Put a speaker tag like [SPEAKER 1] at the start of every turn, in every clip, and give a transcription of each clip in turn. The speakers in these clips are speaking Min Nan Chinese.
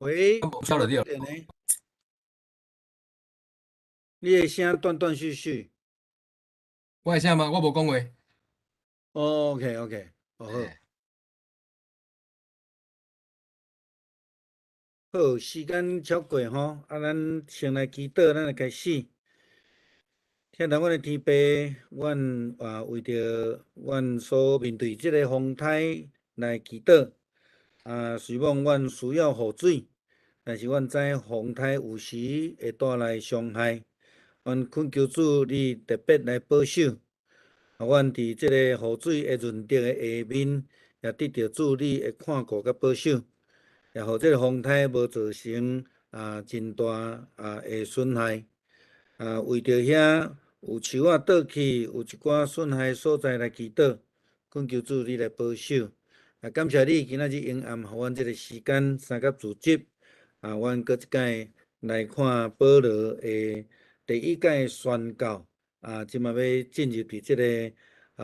[SPEAKER 1] 喂，
[SPEAKER 2] 消了掉。
[SPEAKER 1] 呢？你的聲斷斷續續。
[SPEAKER 2] 我的聲嗎？我無講話。
[SPEAKER 1] OK，OK，好。好，時間超過吼，啊，咱先來祈禱，咱來開始。天父，阮的天父，阮啊為著阮所面對這個風颱來祈禱。啊，雖罔阮需要雨水，但是阮知風颱有時會帶來傷害。阮懇求主，你特別來保守。啊，阮佇這個雨水的潤澤的下面，也得著主你的看顧佮保守，也予這個風颱無造成啊真大啊的損害。啊，為著遐有樹仔倒去，有一寡損害所在來祈禱，懇求主你來保守。啊，感謝你今仔日恩暗，予阮這個時間三甲組織。啊，阮閣一擺來看保羅的第一擺宣教。啊，這馬欲進入佇這個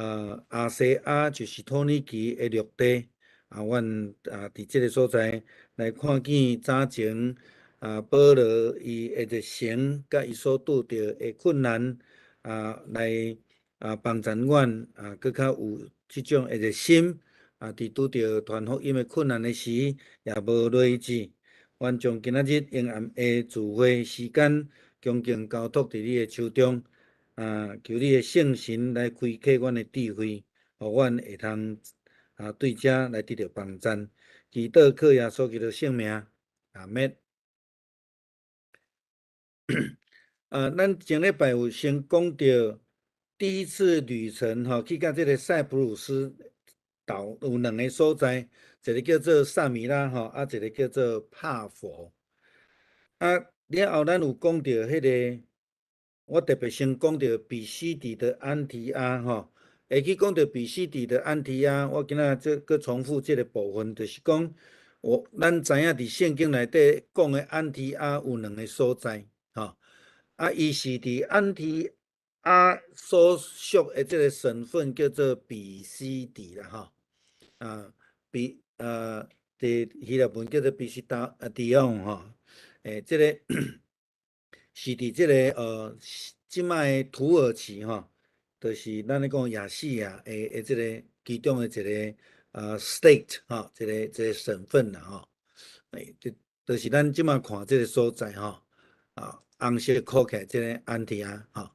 [SPEAKER 1] 啊亞細亞，就是土耳其的陸地。啊，阮啊佇這個所在來看見早前啊保羅伊的熱誠，佮伊所拄著的困難啊，來啊幫助阮啊，閣較有這種的熱心。啊，佇拄著傳福音的困難的時，也無羸志。阮將今仔日昏暗的聚會時間，恭敬交託佇你的手中。啊，求你的聖神來開啟阮的智慧，予阮會通啊對這來得著幫助。祈禱靠耶穌基督聖名，阿們。啊，咱前禮拜有先講著第一次旅程吼，去到這个塞浦路斯島有兩个所在，一个叫做薩米拉吼，啊，一个叫做帕佛。啊，了後咱有講著彼个，我特別先講著彼西底的安提阿吼，會去講著彼西底的安提阿，我今仔這閣重複這个部分，就是講我咱知影佇聖經內底講的安提阿有兩个所在，吼，啊，伊是佇安提阿所屬的這个省份叫做彼西底啦，吼，啊，彼呃，佇希臘文叫做彼西達啊迪昂吼，欸，這个是佇這个這擺的土耳其吼，就是咱咧講亞細亞的這个其中的一个state 吼，一个省份啦吼，欸，就是咱這擺看這个所在吼，啊，紅色箍起來這个安提阿吼，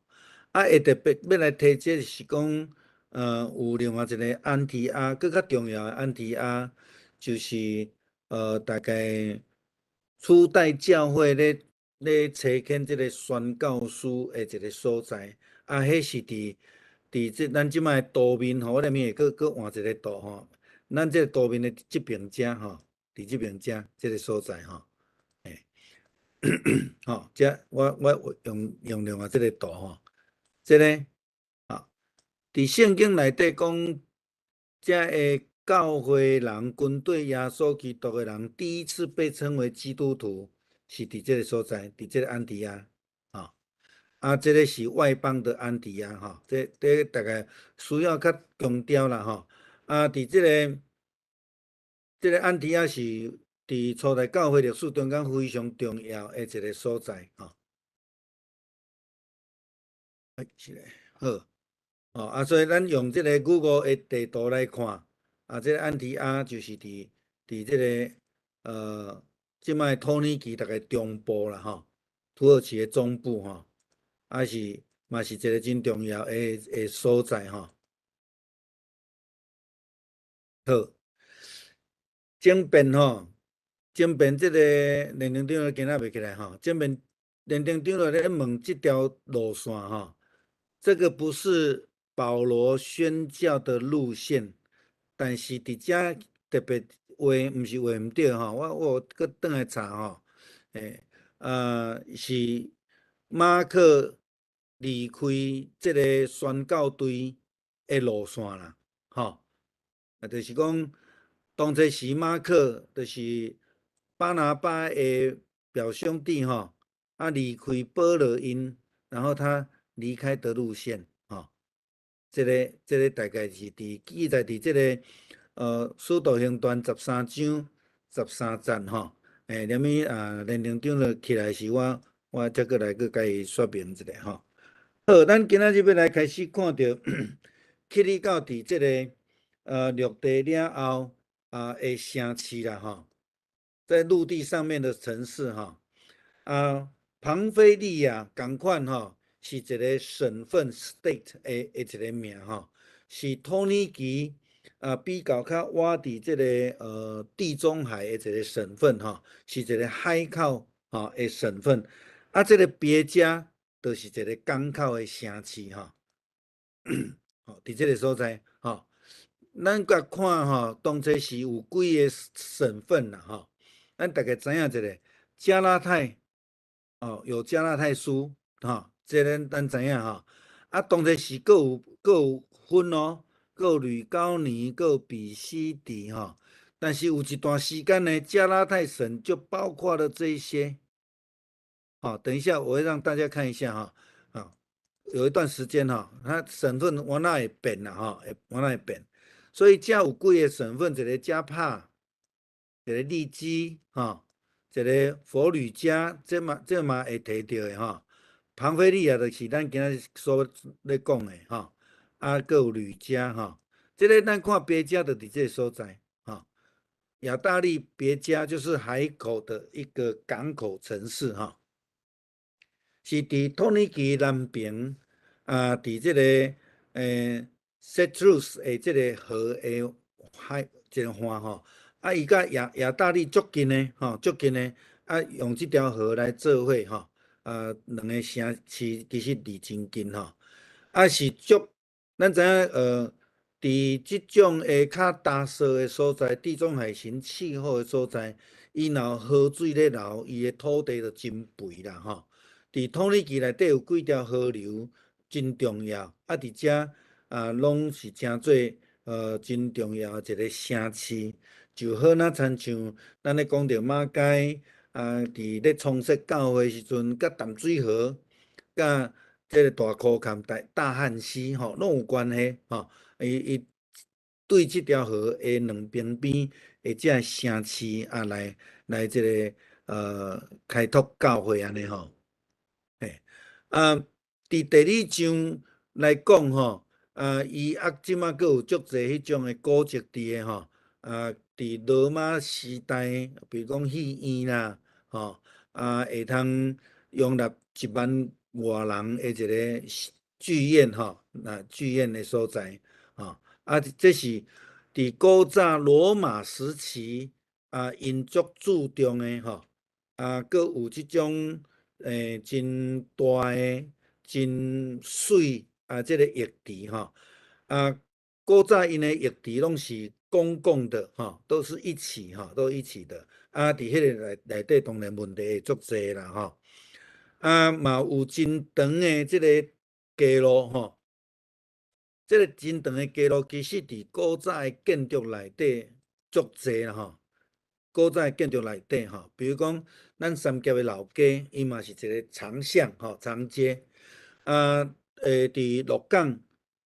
[SPEAKER 1] 啊，會特別欲來提這个是講，有另外一个安提阿，閣較重要的安提阿，就是大概初代教會咧差遣這个宣教師的一个所在，啊，彼是佇這咱這擺圖面吼，我內面會閣換一个圖吼，咱這个圖面的這邊遮吼，佇這邊遮這个所在吼，欸，吼，這我用另外這个圖吼，這个啊，佇聖經內底講，這个教會人跟對耶穌基督的人，第一次被稱為基督徒，是佇這个所在，佇這个安提阿，吼，啊，這个是外邦的安提阿，吼，這大概需要較強調啦，吼，啊，佇這个安提阿是佇初代教會歷史中間非常重要的一个所在，吼。哎，是嘞，好，哦，啊，所以咱用這个 Google 的地圖來看，啊，這个安提阿就是佇這个這擺土耳其大概中部啦，吼，土耳其的中部吼，啊是嘛是一个真重要的所在吼。好，前邊吼，前邊這个連登長老今仔袂起來吼，前面連登長老咧問這條路線吼，這個不是保羅宣教的路線，但是佇遮特別畫，毋是畫毋對吼，我有閣轉來查吼，欸，是馬克離開這个宣教隊的路線啦，吼，啊，就是講當初時馬克就是巴拿巴的表兄弟吼，啊，離開保羅𪜶，然後他離開的路線，吼，這个大概是佇記載佇這个《使徒行傳》13章13節吼，欸，連物啊，連長長了起來時，我才閣來閣共伊說明一下吼。好，咱今仔日欲來開始看著去你到佇這个陸地了後啊的城市啦吼，在陸地上面的城市吼，啊，龐菲利亞仝款吼，是一个省份 state 的一个名吼，是土耳其啊比較較倚佇這个地中海的一个省份吼，是一个海口吼的省份。啊，這个別加就是一个港口的城市吼。吼，佇這个所在吼，咱共看吼，當初時有幾个省份啦吼，咱大家知影一下，加拉太哦，有加拉太書吼，這个咱知影吼。啊，當初時閣有分哦，閣有呂高尼，閣有比西底吼。但是有一段時間呢，加拉太省就包括了這一些。好，等一下我會讓大家看一下哈。啊，有一段時間哈，它省份往那會變啦吼，會往那會變。所以遮有幾个省份，一个加帕，一个利基，吼，一个佛呂加，這嘛會提著的吼。龐菲利亞就是咱今仔所咧講的吼，啊，閣有呂加吼，這个咱看別加就佇這个所在，吼。亞大利別加就是海口的一個港口城市吼，是佇土耳其南邊啊，佇這个Xerus 的這个河的海一个岸吼，啊，伊佮亞大利足近的吼，足近的，啊，用這條河來做伙吼，啊，兩个城市其實離真近吼，啊是足，咱知影佇這種的較乾燥的所在，地中海型氣候的所在，伊若有河水咧流，伊的土地就真肥啦吼。佇土耳其內底有幾條河流真重要，啊，佇遮啊攏是成做真重要的一个城市，就好若親像咱咧講著馬偕啊，佇咧創設教會時陣，佮淡水河、佮這个大箍崁大漢溪吼，攏有關係吼。伊對這條河的兩邊邊的這个城市啊，來這个開拓教會按呢吼。嘿，啊，佇地理上來講吼，啊，伊啊這馬閣有足濟彼種的古蹟佇的吼，啊，佇羅馬時代，比如講戲院啦，吼，啊，會通容納1萬外人的一个劇院吼，啊，劇院的所在，吼，啊，這是佇古早羅馬時期啊，𪜶足注重的吼，啊，閣有這種真大的、真媠啊，這个浴池吼，啊，古早𪜶的浴池攏是公共的吼，都是一起吼，都一起的。啊，佇彼个內底當然問題會足濟啦吼。啊，嘛有真長的這个街路吼，這个真長的街路其實佇古早的建築內底足濟啦吼。古早的建築內底吼，比如講咱三峽的老街，伊嘛是一个長巷吼，長街。啊，佇鹿港，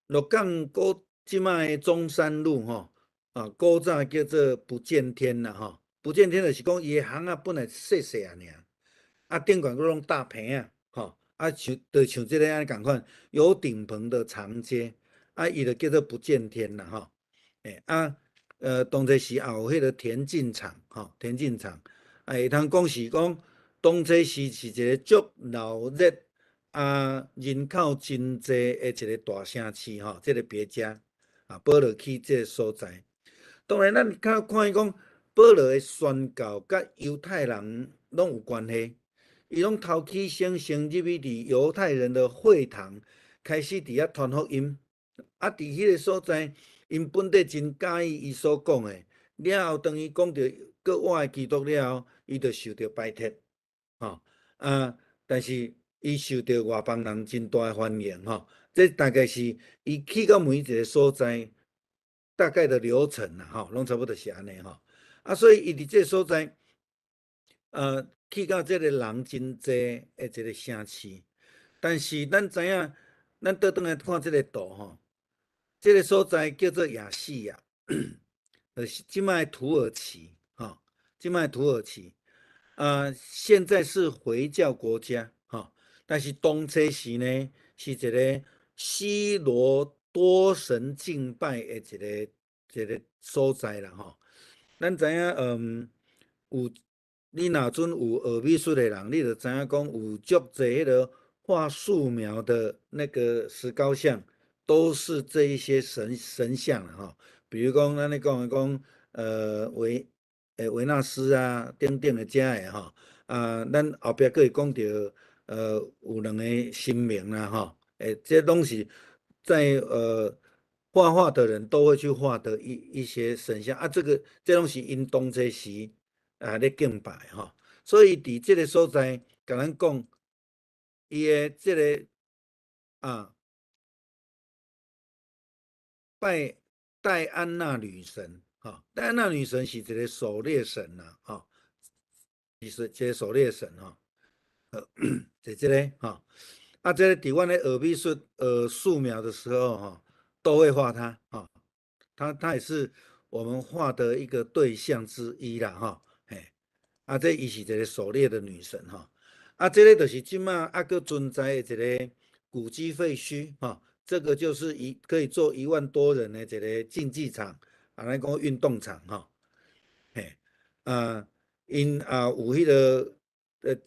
[SPEAKER 1] 鹿港古這擺的中山路吼，啊，古早叫做不見天啦吼，不見天就是講伊的巷仔本來細細仔爾，啊，頂懸閣攏搭棚仔，吼，啊，像就像這个按呢仝款，有頂棚的長街，啊，伊就叫做不見天啦吼，欸，啊，當初時也有彼个田徑場，吼，田徑場，啊，會通講是講當初時是一个足鬧熱啊，人口真濟的一个大城市吼，這个別加啊，保羅去這个所在。當然，咱較看伊講保羅的宣教佮猶太人攏有關係，伊攏頭起先先入去佇猶太人的會堂，開始佇遐傳福音。啊，佇彼个所在，𪜶本底真佮意伊所講的。了後，當伊講著閣我的基督了後，伊就受著排斥，吼啊！但是伊受著外邦人真大的歡迎，吼。這大概是伊去到每一个所在大概的流程啦，吼，攏差不多是按呢，吼。啊，所以伊佇這个所在，去到這个人真濟的一个城市，但是咱知影，咱倒轉來看這个圖吼，這个所在叫做亞細亞，就是這擺土耳其，吼，這擺土耳其。啊，現在是回教國家，吼，但是當初時呢，是一个希羅多神敬拜的一个所在啦，吼。咱知影，有你若準有學美術的人，你就知影講有足濟彼个畫素描的那個石膏像，都是這一些神像啦，吼。比如講，咱咧講的講，維納斯啊，等等的遮的吼，啊，咱後壁閣會講著，有兩個神明啦，吼，這攏是在畫畫的人都會去畫的一些神像啊，這攏是𪜶當初時啊咧敬拜吼，所以佇這个所在，共咱講，伊的這个啊拜戴安娜女神。吼，戴安娜女神是一个狩獵神啦，吼，是一个狩獵神吼，就這个吼，啊，這个佇阮咧學美術學素描的時候，吼，都會畫它，吼，它也是我們畫的一個對象之一啦，吼，嘿，啊，這伊是一个狩獵的女神，吼，啊，這個就是這馬猶閣存在的一个古蹟廢墟，吼，這個就是可以坐1萬多人的一个競技場。啊，咱講運動場吼，嘿，啊，𪜶啊有彼个，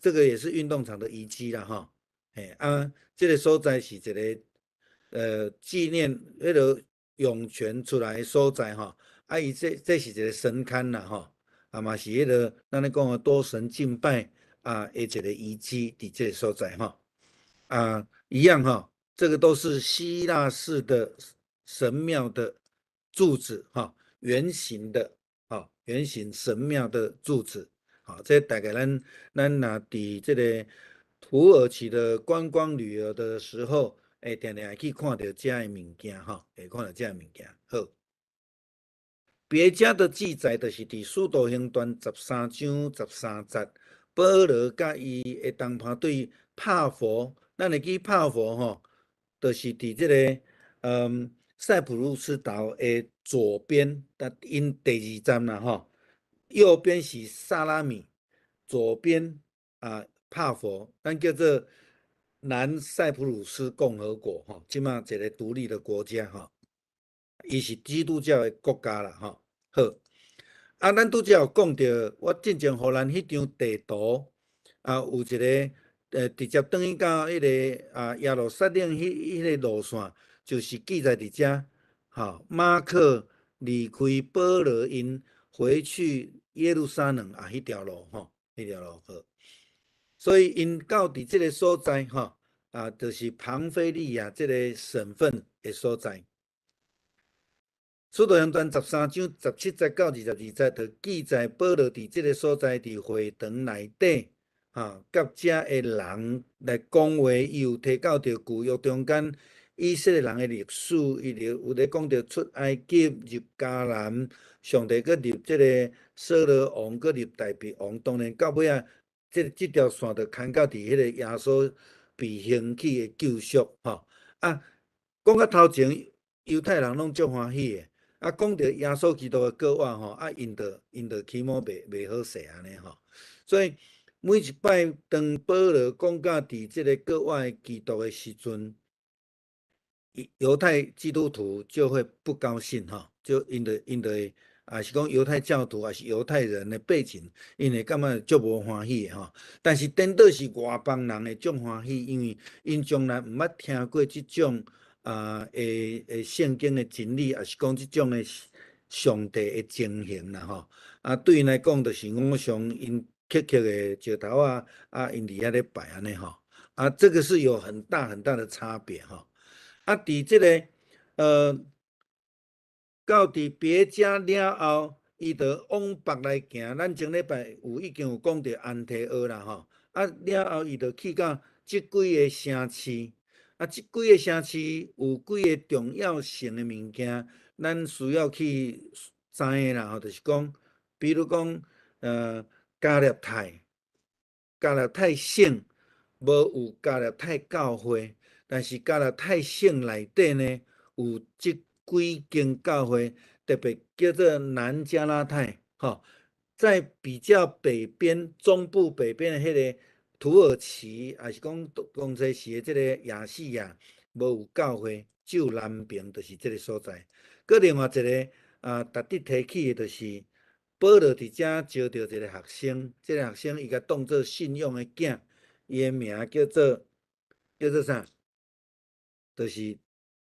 [SPEAKER 1] 這個也是運動場的遺跡啦，吼，嘿，啊，這个所在是一个，紀念彼个湧泉出來的所在吼，啊，伊這是一个神龕啦，吼，啊嘛是彼个咱咧講的多神敬拜啊的一个遺跡佇這个所在吼，啊，一樣吼，這個都是希臘式的神廟的柱子，吼。圓形的，吼，圓形神廟的柱子，好，這大概咱若佇這个土耳其的觀光旅遊的時候，會定定會去看著遮的物件，吼，會看著遮的物件。好，別家的記載就是佇使徒行傳13章13節，保羅佮伊的同伴對帕佛，咱會記帕佛吼，就是佇這个塞浦路斯島的左邊，但𪜶第二站啦吼，右邊是薩拉米，左邊啊帕佛，咱叫做南塞浦路斯共和國吼，這馬一个獨立的國家吼，伊是基督教的國家啦吼。好，啊，咱拄才有講著，我進前予咱彼張地圖啊，有一个直接轉去到彼个啊耶路撒冷彼个路線，就是記載佇遮，吼，馬克離開保羅𪜶回去耶路撒冷啊，彼條路吼，彼條路好。所以𪜶到佇這个所在吼，啊，就是龐菲利亞這个省份的所在。使徒行傳13章17節到22節，就記載保羅佇這个所在佇會堂內底，哈，佮遮的人來講話，伊有提到著舊約中間以色列人的歷史，伊就有咧講著出埃及、入迦南，上帝閣立這个掃羅王，閣立大衛王。當然到尾仔，這條線就牽到佇彼个耶穌被興起的救贖，吼。啊，講到頭前，猶太人攏足歡喜的。啊，講著耶穌基督的過往吼，啊，𪜶就起碼袂好勢按呢吼。所以每一擺當保羅講到佇這个國外基督的時陣，猶太基督徒就會不高興吼，就𪜶就會，啊是講猶太教徒，抑是猶太人的背景，𪜶會感覺足無歡喜的吼。但是顛倒是外邦人會足歡喜，因為𪜶從來毋捌聽過這種啊的聖經的真理，抑是講這種的上帝的情形啦吼。啊，對𪜶來講，就是偶像𪜶刻刻的石頭仔，啊，𪜶佇遐咧拜按呢吼。啊，這個是有很大很大的差別吼。啊，佇這个到佇別家了後，伊就往北來行。咱前禮拜有已經有講著安提阿啦吼。啊，了後伊就去到這幾个城市。啊，這幾个城市有幾个重要性的物件，咱需要去知的啦吼，就是講，比如講，加勒泰，加勒泰省無有加勒泰教會，但是加勒泰省內底呢，有這幾間教會，特別叫做南加拉泰，吼。在比較北邊、中部北邊的彼个土耳其，抑是講講這是的這个亞細亞，無有教會，只有南邊就是這个所在。閣另外一个啊，值得提起的，就是保羅佇遮招著一个學生，這个學生伊共當做信仰的囝，伊的名叫做啥？就是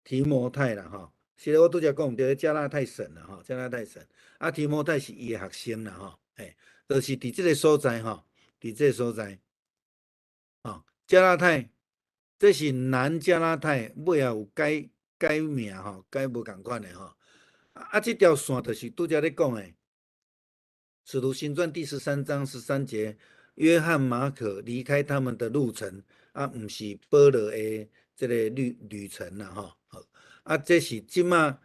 [SPEAKER 1] 提摩太啦吼。是咧，我拄才講毋對，加拉太省啦吼，加拉太省。啊，提摩太是伊的學生啦吼，嘿，就是佇這个所在吼，佇這个所在，吼，加拉太，這是南加拉太，尾後有改改名吼，改無仝款的吼。啊，這條線就是拄才咧講的，《使徒行傳》第13章13節，約翰馬可離開他們的路程，啊，毋是保羅的這个旅程啦吼。啊，這是這馬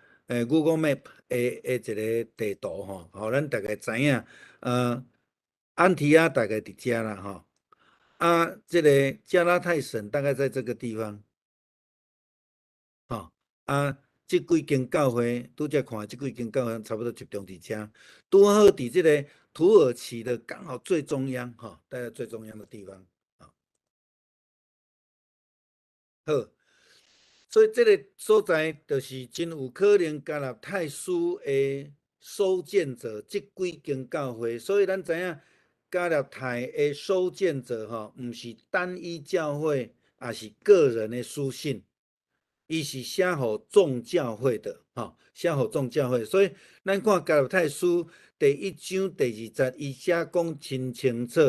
[SPEAKER 1] Google Map 的一个地圖吼，予咱大概知影，安提阿大概佇遮啦吼，啊，這个加拉太省大概在這個地方，吼，啊，這幾間教會拄才看，這幾間教會差不多集中佇遮，拄好佇這个土耳其的剛好最中央，吼，大概最中央的地方，好。所以這个所在就是真有可能加拉太書的收件者，這幾間教會。所以咱知影加拉太的收件者吼，毋是單一教會，抑是個人的書信，伊是寫予眾教會的，吼，寫予眾教會。所以咱看加拉太書第1章第2節，伊寫講真清楚，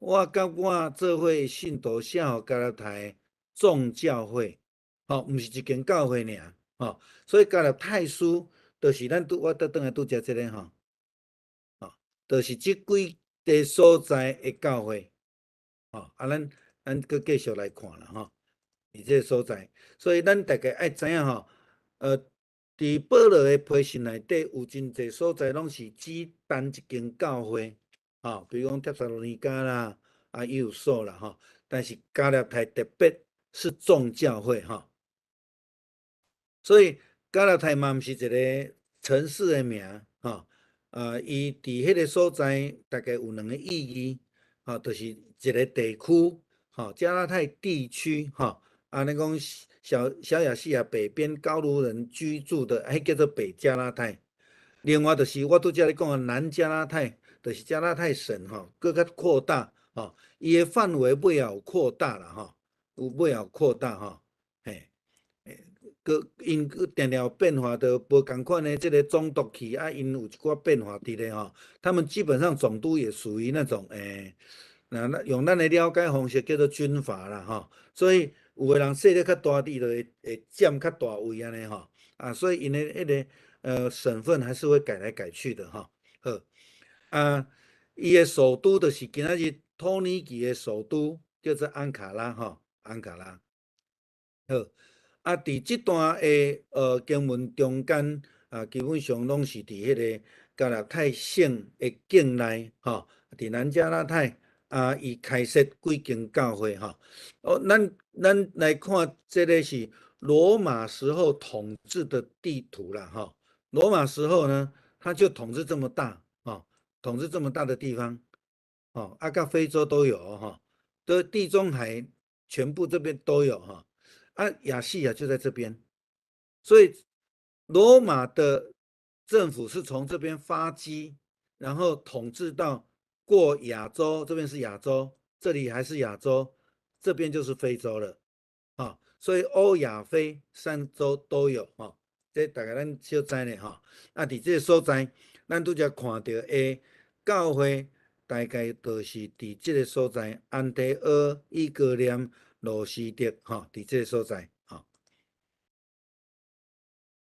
[SPEAKER 1] 我佮我做伙信徒寫予加拉太眾教會。吼，毋是一間教會爾，吼，所以加拉太書就是咱拄我倒轉來拄才這个吼，吼，就是這幾个所在的教會，吼，啊，咱閣繼續來看啦，吼，佇這个所在，所以咱大概愛知影吼，佇保羅的批信內底有真濟所在攏是指單一間教會，吼，比如講帖撒羅尼迦啦，啊，以弗所啦，吼，但是加拉太特別是眾教會，吼。所以加拉太嘛毋是一个城市的名，吼，啊，伊佇彼个所在大概有兩个意義，吼，就是一个地區，吼，加拉太地區，吼，按呢講小小亞細亞北邊高盧人居住的，彼叫做北加拉太。另外就是我拄才咧講的南加拉太，就是加拉太省，吼，閣較擴大，吼，伊的範圍尾後有擴大啦，吼，有尾後擴大，吼，嘿。閣𪜶閣定定有變化，就無仝款的這个總督去啊，𪜶有一寡變化佇咧吼。他們基本上總督也屬於那種那用咱的了解方式叫做軍閥啦吼。所以有的人勢力較大，伊就會佔較大位按呢吼。啊，所以𪜶的彼个省份還是會改來改去的吼。好，啊，伊的首都就是今仔日土耳其的首都叫做安卡拉吼，安卡拉。好。啊，佇這段的經文中間啊，基本上攏是佇彼个加拉太省的境內，吼，佇南加拉太啊，伊開設幾間教會，吼。哦，咱來看這个是羅馬時候統治的地圖啦，吼。羅馬時候呢，他就統治這麼大，吼，統治這麼大的地方，吼，啊，佮非洲都有，吼，都地中海全部這邊都有，吼。啊，亞細亞就在這邊，所以羅馬的政府是從這邊發跡，然後統治到過亞洲，這邊是亞洲，這裡還是亞洲，這邊就是非洲了，啊，所以歐亞非三洲都有，哈，這大概咱小知咧，哈，啊，佇這个所在，咱拄才看著的教會，大概就是佇這个所在，安提阿、伊哥念、路司得，吼，佇這个所在，吼，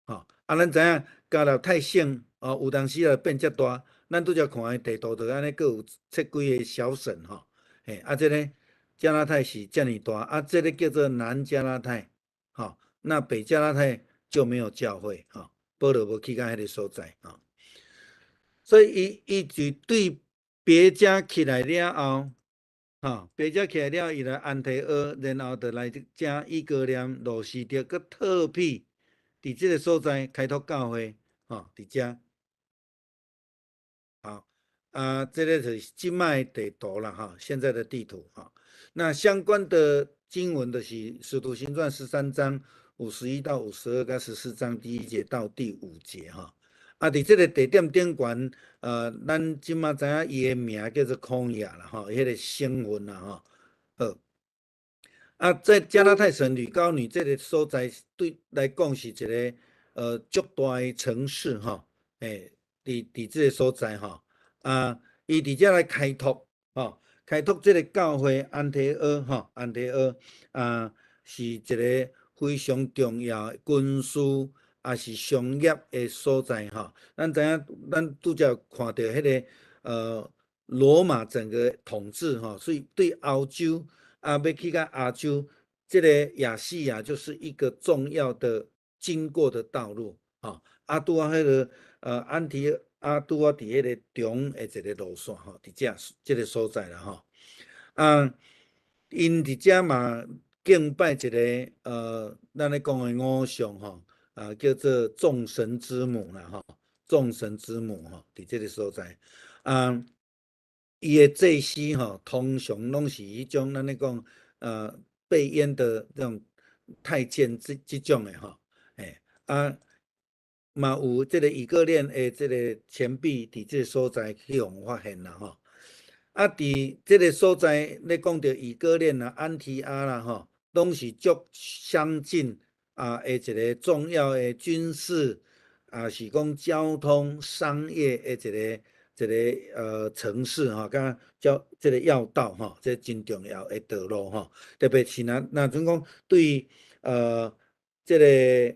[SPEAKER 1] 吼，啊，咱知影加拉太省，哦，有當時啊變遮大，咱拄才看的地圖就按呢，閣有切幾个小省，吼，嘿，啊，這个加拉太是遮爾大，啊，這个叫做南加拉太，吼，那北加拉太就沒有教會，吼，保羅無去到彼个所在，吼，所以伊就對別迦起來了後，吼，別迦起來了，伊來安提阿，然後就來遮伊哥念、路司得、閣特庇，佇這个所在開拓教會，吼，佇遮。好，啊，這个就是這擺地圖啦，哈，現在的地圖哈。那相關的經文就是《使徒行傳》13章51到52，佮14章第1節到第5節哈。啊，佇這个地點頂懸，咱這馬知影伊的名叫做孔亞啦，吼，彼个省份啦，吼。好，啊，在加拉太省呂高尼這个所在，對來講是一个足大的城市吼，佇這个所在吼，啊，伊佇遮來開拓，吼，開拓這个教會安提阿，吼，安提阿啊，是一个非常重要的軍事，也是商業的所在，吼。咱知影，咱拄才看著彼个羅馬整個統治，吼，所以對歐洲啊，欲去到亞洲，這个亞細亞就是一個重要的經過的道路，吼。啊，拄好彼个安提阿拄好佇彼个中的一个路線，吼，佇遮這个所在啦，吼。啊，𪜶佇遮嘛敬拜一个咱咧講的偶像，吼，啊，叫做眾神之母啦，吼，眾神之母吼，佇這个所在，啊，伊的祭司吼，通常攏是彼種咱咧講，被閹的這種太監這種的吼，啊，嘛有這个以哥念的這个錢幣佇這个所在去予發現啦，吼。啊，佇這个所在咧講著以哥念啦、安提阿啦，吼，攏是足相近啊的一个重要的軍事，啊是講交通、商業的一个城市吼，佮叫這个要道吼，這真重要的道路吼。特別是若陣講對這个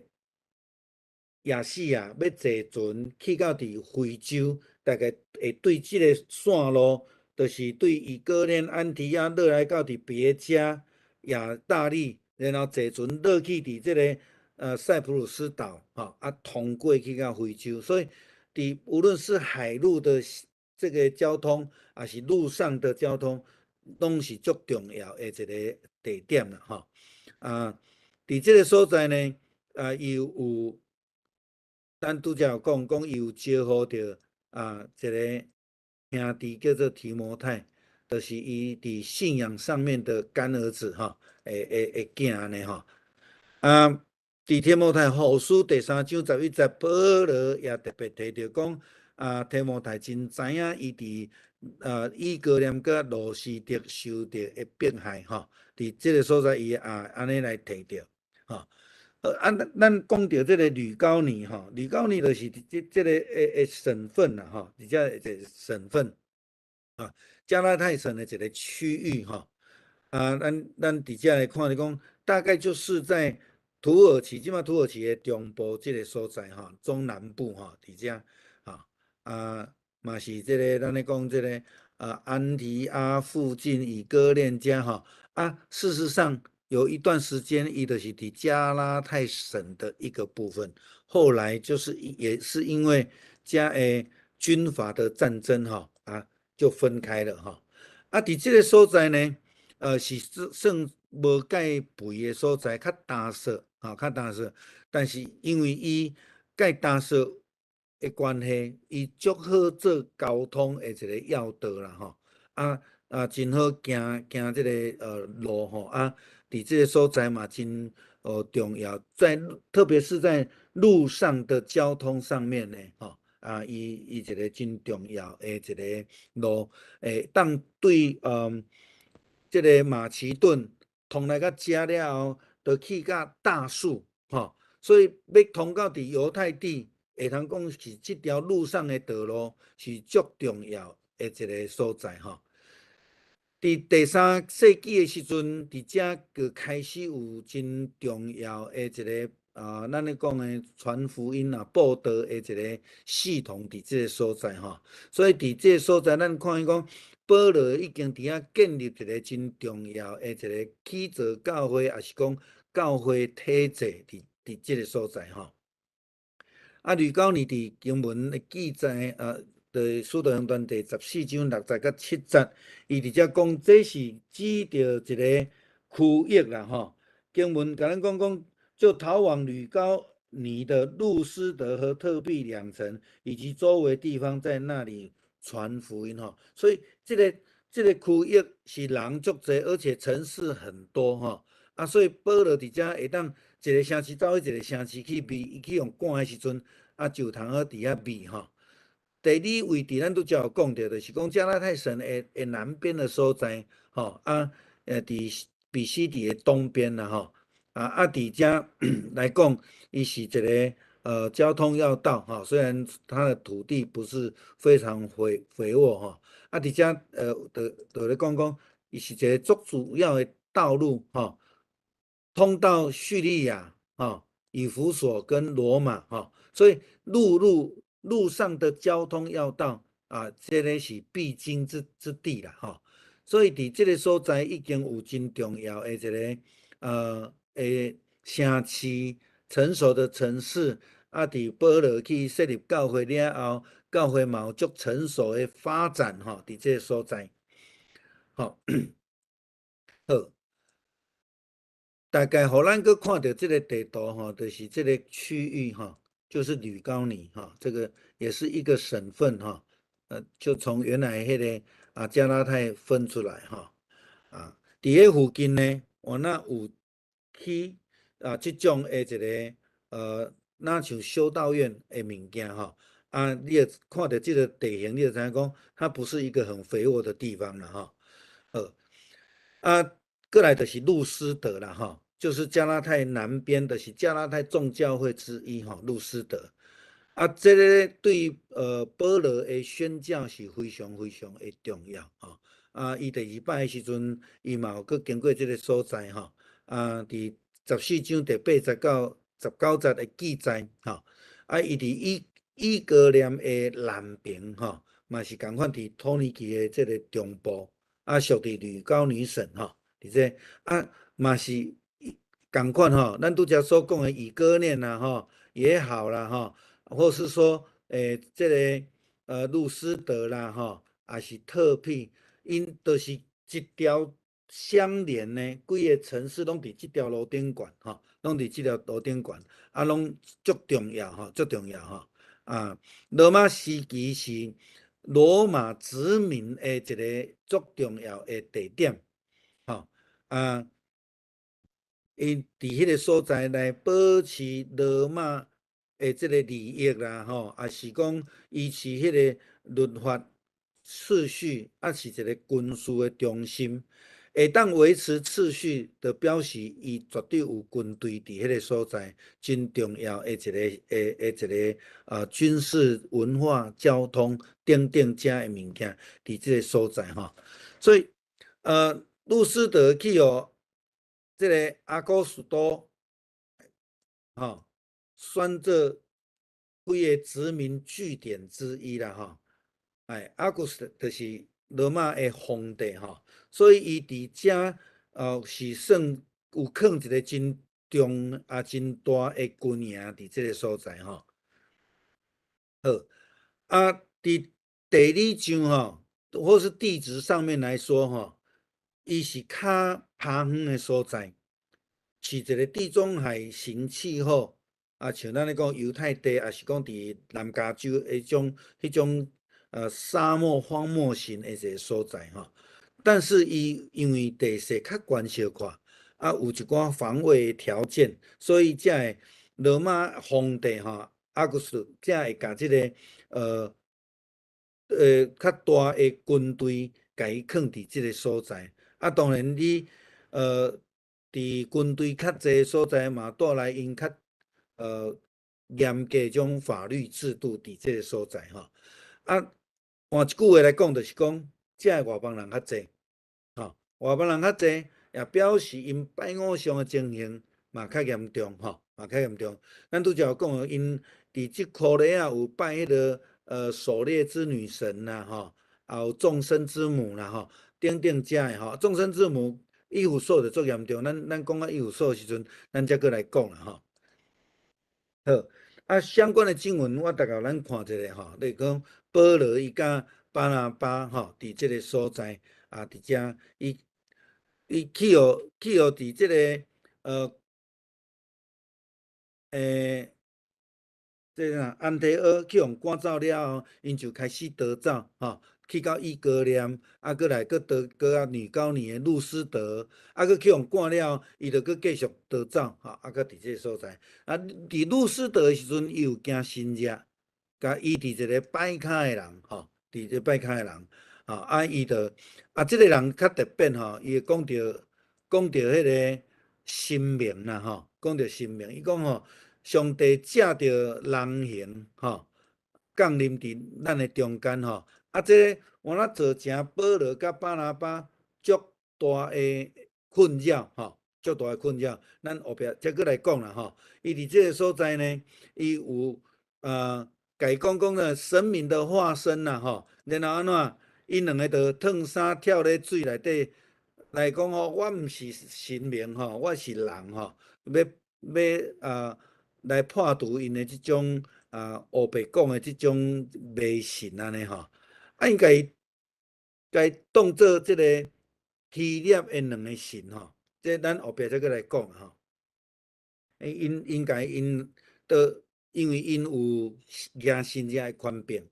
[SPEAKER 1] 亞細亞欲坐船去到佇非洲，大概會對這个線路，就是對以哥念、安提阿落來到佇別加、亞大利，然後坐船落去佇這个塞浦路斯島，吼，啊通過去到非洲，所以佇無論是海陸的這个交通，抑是陸上的交通，攏是足重要的一个地點啦，吼。啊，佇這个所在呢，啊，伊有，咱拄才有講，講伊有招呼著啊一个兄弟叫做提摩太，就是伊佇信仰上面的乾兒子，吼，會囝按呢吼。啊，佇提摩太後書第3章11節，保羅也特別提著講，啊，提摩太真知影伊佇以哥念佮路司得受著的迫害，吼，佇這个所在伊也按呢來提著，吼。啊，咱講著這个呂高尼吼，呂高尼就是佇這个的省份啦，吼，佇遮一个省份，啊，加拉太省的一个區域，吼。啊，咱佇遮來看，就講大概就是在土耳其，這馬土耳其的中部這个所在，吼，中南部，吼，佇遮，吼，啊，嘛是這个咱咧講這个安提阿附近以哥念遮，吼，啊，事實上有一段時間，伊就是佇加拉太省的一個部分，後來就是也是因為遮的軍閥的戰爭，吼，啊，就分開了，吼，啊，佇這个所在呢，是算無蓋肥的所在，較乾澀，吼，較乾澀。但是因為伊蓋乾澀的關係，伊足好做交通的一个要道啦，吼，啊啊，真好行行這个路吼，啊，佇這个所在嘛真重要，在特別是在路上的交通上面呢，吼，啊，伊一个真重要的一个路，會當對這个馬其頓通來到遮了後，就去到大數，吼，所以欲通到佇猶太地，會通講是這條路上的道路是足重要的一个所在，吼。佇第三世紀的時陣，佇遮就開始有真重要的一个啊，咱咧講的傳福音啊、佈道的一个系統佇這个所在，吼。所以佇這个所在，咱看見講，保羅已經佇遐建立一个真重要的一个起造教會，抑是講教會體制佇這个所在，吼。啊，呂高尼佇經文的記載，佇使徒行傳第14章6節佮7節，伊佇遮講，這是指著一个區域啦，吼。經文共咱講講，就逃往呂高尼的路斯德和特庇兩城，以及周圍地方，在那裡傳福音吼。所以這個區域是人足濟，而且城市很多吼。啊，所以保羅佇遮會當一個城市走去一個城市去避，伊去予趕的時陣，啊，就通好佇遐避吼。地理位置咱拄才有講著，就是講加拉太省的南邊的所在，吼啊，佇彼西底的東邊啦，吼啊，佇遮來講，伊是一個交通要道，吼，雖然它的土地不是非常肥沃吼，啊，佇遮就咧講講，伊是一個足主要的道路，吼，通到敘利亞，吼，以弗所跟羅馬，吼，所以陸上的交通要道啊，這個是必經之地啦，吼。所以佇這個所在已經有真重要的一個城市，成熟的城市。啊，佇保羅去設立教會了後，教會嘛有足成熟的發展，吼，佇這個所在，吼，好。大概予咱閣看著這個地圖，吼，就是這個區域，吼。就是呂高尼哈，這個也是一個省份哈，就從原來彼個啊加拉太分出來哈，啊，佇彼附近呢，我那有去啊這種的一個若像修道院的物件哈，啊，你會看著這個地形，你就知影講，它不是一個很肥沃的地方啦哈，好，啊，過來就是路司得啦哈。就是加拉太南邊的是加拉太眾教會之一吼，路司得啊，這個對保羅的宣教是非常非常的重要吼。啊，伊第二擺的時陣，伊嘛有閣經過這個所在吼。啊，佇14章第8節到19節的記載吼。啊，伊佇以哥念的南邊吼，嘛是仝款佇土耳其的這個中部，啊，屬佇呂高尼省吼，佇這啊嘛是仝款吼，咱拄才所講的以哥念啦吼也好啦吼，或是說這個路司得啦吼，抑是特庇，𪜶都是一條相連的，幾个城市攏佇這條路頂懸吼，攏佇這條路頂懸，啊，攏足重要吼，足重要吼。啊，羅馬時期是羅馬殖民的一個足重要的地點，吼啊，𪜶佇彼个所在來保持羅馬的這个利益啦，吼，抑是講維持彼个律法秩序，抑是一个軍事的中心，會當維持秩序，就表示伊絕對有軍隊佇彼个所在，真重要的一個軍事、文化、交通等等遮的物件，佇這个所在吼。所以，路司得去予這个阿古斯都，吼，選做幾个殖民據點之一啦，吼。哎，阿古斯就是羅馬的皇帝吼，所以伊佇遮是算有囥一個真重啊真大的軍營佇這个所在吼。好，啊，佇地理上吼，或是地質上面來說吼，伊是較拍遠的所在，是一個地中海型氣候，啊，像咱咧講猶太地，抑是講佇南加州彼種沙漠荒漠型的一個所在吼。但是伊因為地勢較懸小可，啊，有一寡防衛條件，所以才會羅馬皇帝吼，阿古斯才會共這个較大的軍隊共伊囥佇這个所在。啊，當然你佇軍隊較濟所在嘛，帶來𪜶較嚴格這種法律制度佇這个所在吼。啊，換一句話來講，就是講，遮的外邦人較濟，吼，外邦人較濟，也表示𪜶拜偶像的情形嘛較嚴重，吼，嘛較嚴重。咱拄才有講，𪜶佇這箍咧仔有拜彼个狩獵之女神啦，吼，也有眾生之母啦，吼，等等遮的吼，眾生之母以弗所就足嚴重，咱講到以弗所的時陣，咱才閣來講啦，吼。好，啊，相關的經文我大概咱看一下吼，例如講保羅伊佮巴拿巴吼，佇這个所在啊，佇遮伊去予佇這个這個安提阿去予趕走了後，𪜶就開始逃走，吼，去到伊哥念，啊，閣來閣逃閣啊呂高尼的路斯德，啊，閣去予趕了後，伊就閣繼續逃走，吼，啊，閣佇這个所在。啊，佇路斯德的時陣，伊有行神跡，共醫治一个跛跤的人，吼，治這跛跤的人，吼，啊，伊就啊，這个人較特別吼，伊會講著彼个神明啦，吼，講著神明，伊講吼，上帝藉著人形，吼，降臨佇咱的中間，吼，啊，這個換來造成保羅佮巴拿巴足大的困擾，吼，足大的困擾。咱後壁再閣來講啦，吼。伊佇這个所在呢，伊有共伊講講呢神明的化身啦，吼，然後按怎？𪜶兩个就脫衫跳咧水內底來講吼，我毋是神明吼，我是人吼，欲來破除𪜶的這種烏白講的這種迷信按呢吼，啊，𪜶共伊當做這個希臘的兩个神吼，這咱後壁再閣來講吼。𪜶應該𪜶都因為𪜶有行神跡的權柄，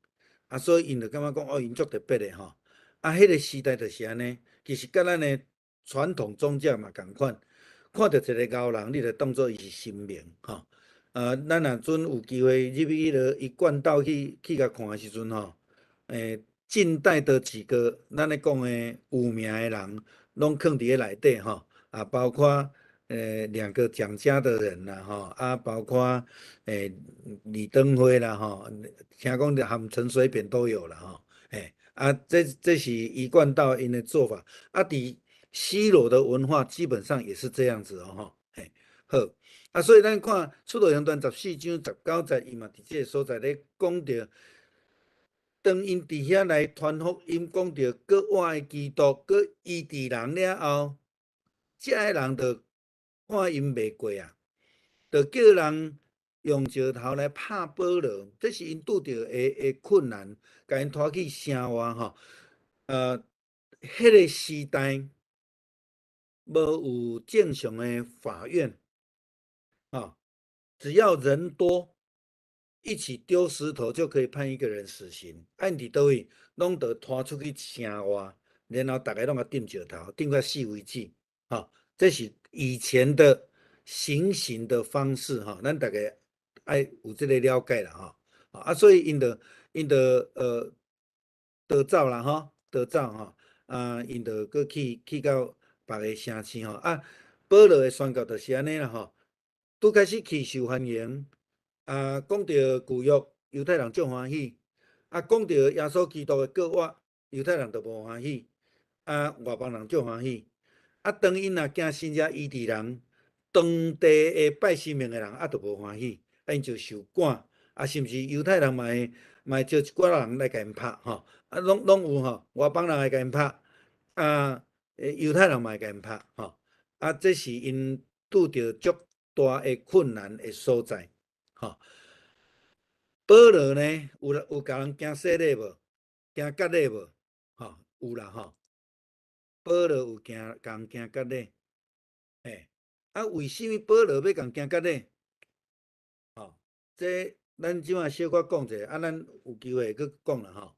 [SPEAKER 1] 啊，所以𪜶就感覺講哦，𪜶足特別的吼。啊，彼个時代就是按呢，其實佮咱的傳統宗教嘛仝款，看著一个𠢕人，你就當做伊是神明吼。咱若陣有機會入去彼个一貫道去共看的時陣吼，近代的幾個咱咧講的有名的人，攏囥佇彼內底吼，啊，包括兩個蔣家的人啦吼，啊，包括李登輝啦吼，聽講含陳水扁都有啦吼，啊，這是一貫道𪜶的做法，啊，佇西羅的文化基本上也是這樣子哦吼，嘿，好。啊，所以咱看《使徒行傳》14章19節，伊嘛佇這个所在咧講著，當𪜶佇遐來傳福音，講著閣活的基督，閣醫治人了後，遮个人就看𪜶袂過啊，就叫人用石頭來拍保羅，這是𪜶拄著的困難，共𪜶拖去城外吼。彼个時代無有正常的法院，啊，只要人多，一起丟石頭就可以判一個人死刑。啊，𪜶佇佗位，攏著拖出去城外，然後逐家攏共擲石頭，擲到死為止。吼，這是以前的行刑的方式，吼，咱逐家愛有這个了解啦，吼。啊，所以𪜶就逃走啦，吼，逃走吼，啊，𪜶就閣去到別个城市吼。啊，保羅的宣告就是按呢啦，吼。拄開始去受歡迎，啊，講著舊約，猶太人足歡喜；啊，講著耶穌基督的復活，猶太人就無歡喜，啊，外邦人足歡喜。啊，當𪜶若行神跡醫治人，當地的拜神明的人啊，就無歡喜，啊，𪜶就受趕，啊，甚至猶太人嘛會招一寡人來共𪜶拍吼，啊，攏有吼，外邦人會共𪜶拍，啊，猶太人嘛會共𪜶拍吼，啊，這是𪜶拄著足大的困難的所在，吼。保羅呢，有共人行洗禮無？行割禮無？吼，有啦吼。保羅有行共人行割禮，嘿，啊，為啥物保羅欲共行割禮？吼，這咱這擺小可講者，啊，咱有機會閣講啦吼。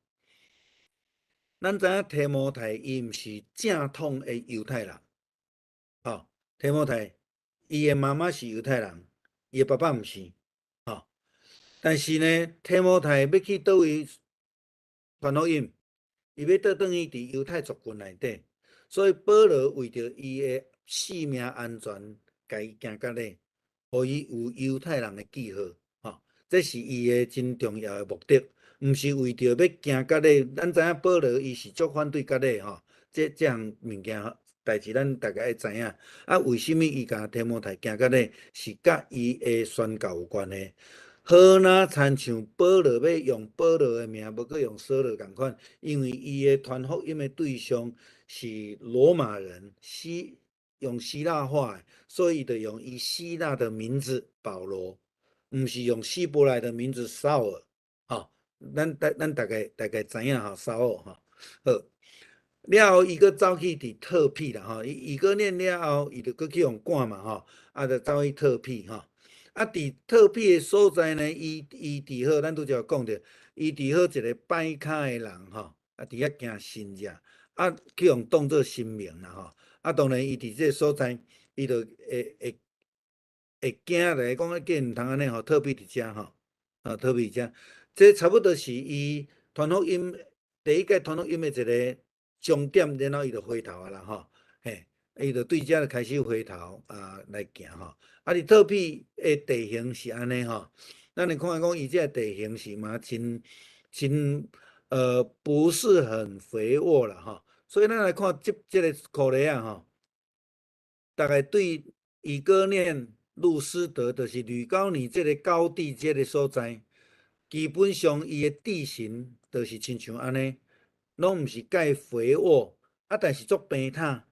[SPEAKER 1] 咱知影提摩太伊毋是正統的猶太人，吼，提摩太伊的媽媽是猶太人，伊的爸爸毋是，吼。但是呢，提摩太欲去佗位傳福音，伊欲倒轉去佇猶太族群內底，所以保羅為著伊的性命安全，共伊行割禮，予伊有猶太人的記號，吼，這是伊的真重要的目的，毋是為著欲行割禮。咱知影保羅伊是足反對割禮吼，這項物件代誌咱逐家愛知影。啊，為啥物伊共提摩太行割禮，是佮伊的宣教有關係。好若親像保羅欲用保羅的名，無閣用掃羅仝款，因為伊的傳福音的對象是羅馬人，用希臘話的，所以伊就用伊希臘的名字保羅，毋是用希伯來的名字掃爾。吼，咱大概知影吼，掃爾吼。好，了後伊閣走去佇特庇啦吼，伊伊閣念了後，伊就閣去予趕嘛吼，啊，就走去特庇吼。啊，佇特庇的所在呢，伊醫治好，咱拄才有講著，醫治好一個跛跤的人吼，啊，佇遐行神跡，啊，去予當做神明啦吼。啊，當然伊佇這個所在，伊就會會會驚來講，計毋通按呢吼，特庇佇遮吼，啊，特庇佇遮，這差不多是伊傳福音第一擺傳福音的一個終點，然後伊就回頭啊啦吼，嘿，伊就對遮就開始回頭啊來行吼。啊，佇特庇的地形是按呢吼，咱來看講伊這個地形是嘛真真不是很肥沃啦吼，所以咱來看這這個箍犁仔吼，大概對以哥念、路斯德，就是呂高尼這個高地這個所在，基本上伊的地形就是親像按呢，攏毋是蓋肥沃，啊，但是足平坦，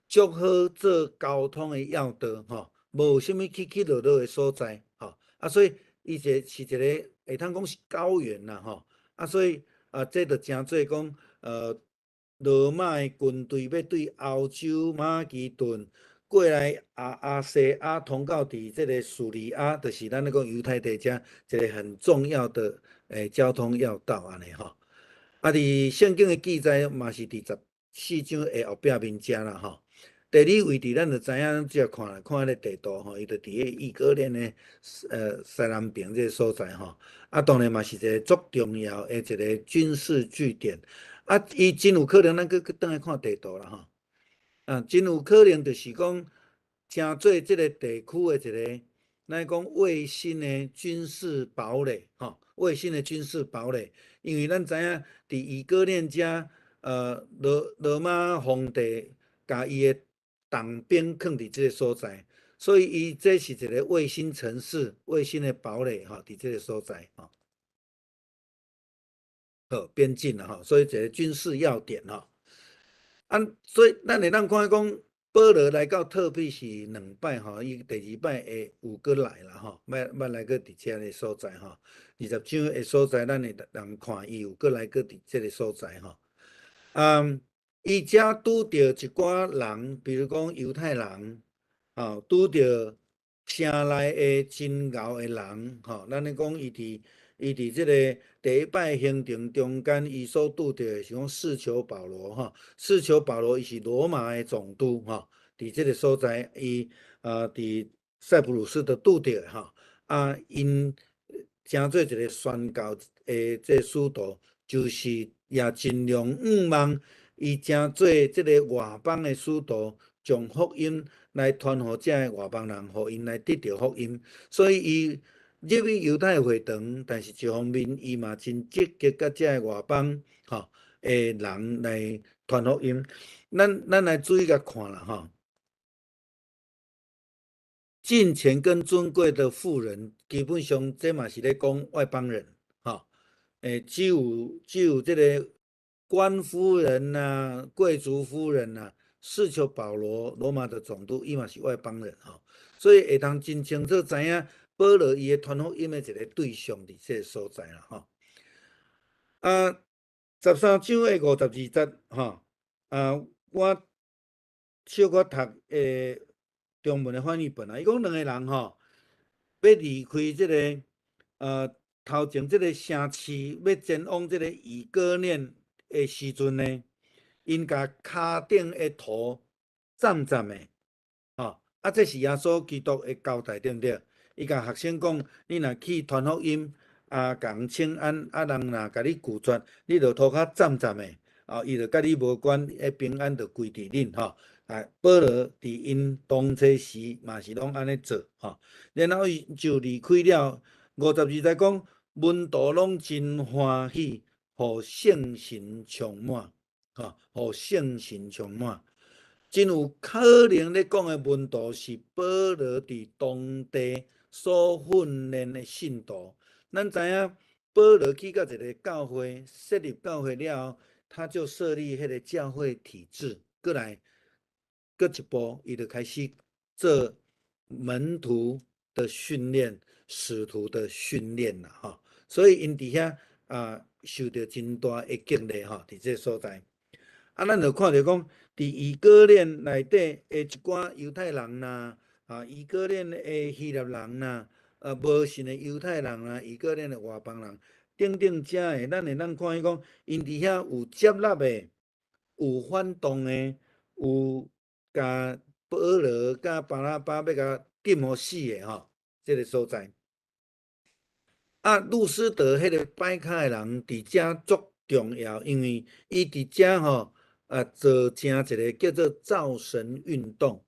[SPEAKER 1] 足好做交通的要道吼，無啥物起起落落的所在吼，啊，所以伊這是一個會通講是高原啦吼，啊，所以啊，這就成做講，羅馬的軍隊欲對歐洲馬其頓過來亞亞細亞通到佇這個敘利亞，就是咱咧講猶太地遮一個很重要的交通要道按呢吼。啊，佇聖經的記載嘛是佇14章的後壁面遮啦吼。地理位置咱就知影，只看看彼個地圖吼，伊就佇彼個以哥念的西南邊這個所在吼。啊，當然嘛是一個足重要的一個軍事據點。啊，伊真有可能，咱閣閣轉來看地圖啦吼。啊，真有可能就是講，成做這個地區的一個，咱講衛星的軍事堡壘吼，衛星的軍事堡壘。因為咱知影，佇以哥念遮，羅羅馬皇帝共伊的重兵囥佇這個所在，所以伊這是一個衛星城市、衛星的堡壘吼，佇這個所在吼。好，邊境啦吼，所以一個軍事要點吼。啊，所以咱會當看講，保羅來到特庇是兩擺吼，伊第二擺會有閣來啦吼，欲欲來閣佇遮个所在吼。20章的所在，咱會當看伊有閣來閣佇這个所在吼。啊，伊遮拄著一寡人，比如講猶太人，吼，拄著城內的真𠢕的人，吼，咱咧講伊佇這个第一擺行程中間，伊所拄著的是講士求保羅，吼，士求保羅伊是羅馬的總督，吼，佇這個所在，伊啊佇塞浦路斯就拄著吼，啊，𪜶成做一個宣教的這使徒，就是也盡量向望伊成做這个外邦的使徒，將福音來傳予遮个外邦人，予𪜶來得著福音，所以伊入去猶太會堂，但是一方面伊嘛真積極佮遮个外邦吼的人來傳福音。咱咱來注意共看啦吼。敬虔跟尊貴的婦人，基本上這嘛是咧講外邦人，吼。只有只有這个官夫人吶、貴族夫人吶，士求保羅羅馬的總督，伊嘛是外邦人吼，所以會當真清楚知影保羅伊的傳福音的一个對象佇這个所在啦吼。啊，13章的52節吼，啊，我小可讀中文的翻譯本啊，伊講兩個人吼，欲離開這个頭前這个城市，欲前往這个以哥念的時陣呢，𪜶共跤頂的塗攢攢的，吼，啊，這是耶穌基督的交代，對毋對？伊共學生講，你若去傳福音，啊，共人請安，啊，人若共你拒絕，你就塗跤攢攢的，啊，伊就佮你無關，彼平安就歸佇恁吼。啊，保羅佇𪜶同齊時嘛是攏按呢做，吼。然後伊就離開了，52節講，門徒攏真歡喜，予聖神充滿，吼，予聖神充滿。真有可能咧講的門徒是保羅佇當地所訓練的信徒。咱知影保羅去到一个教會設立教會了後，他就設立彼个教會體制，閣來閣一步，伊就開始做門徒的訓練、使徒的訓練啦，吼。所以𪜶佇遐啊受著真大的激勵吼，佇這个所在。啊，咱就看著講，佇以哥念內底的一寡猶太人啦，啊，以哥念的希臘人啦，無信的猶太人啊，以及咱的外邦人等等遮的，咱會當看見講，𪜶佇遐有接納的，有反動的，有共保羅佮巴拿巴欲共釘予死的吼，這个所在。啊，路司得彼个擺跤的人佇遮足重要，因為伊佇遮吼做成一个叫做造神運動。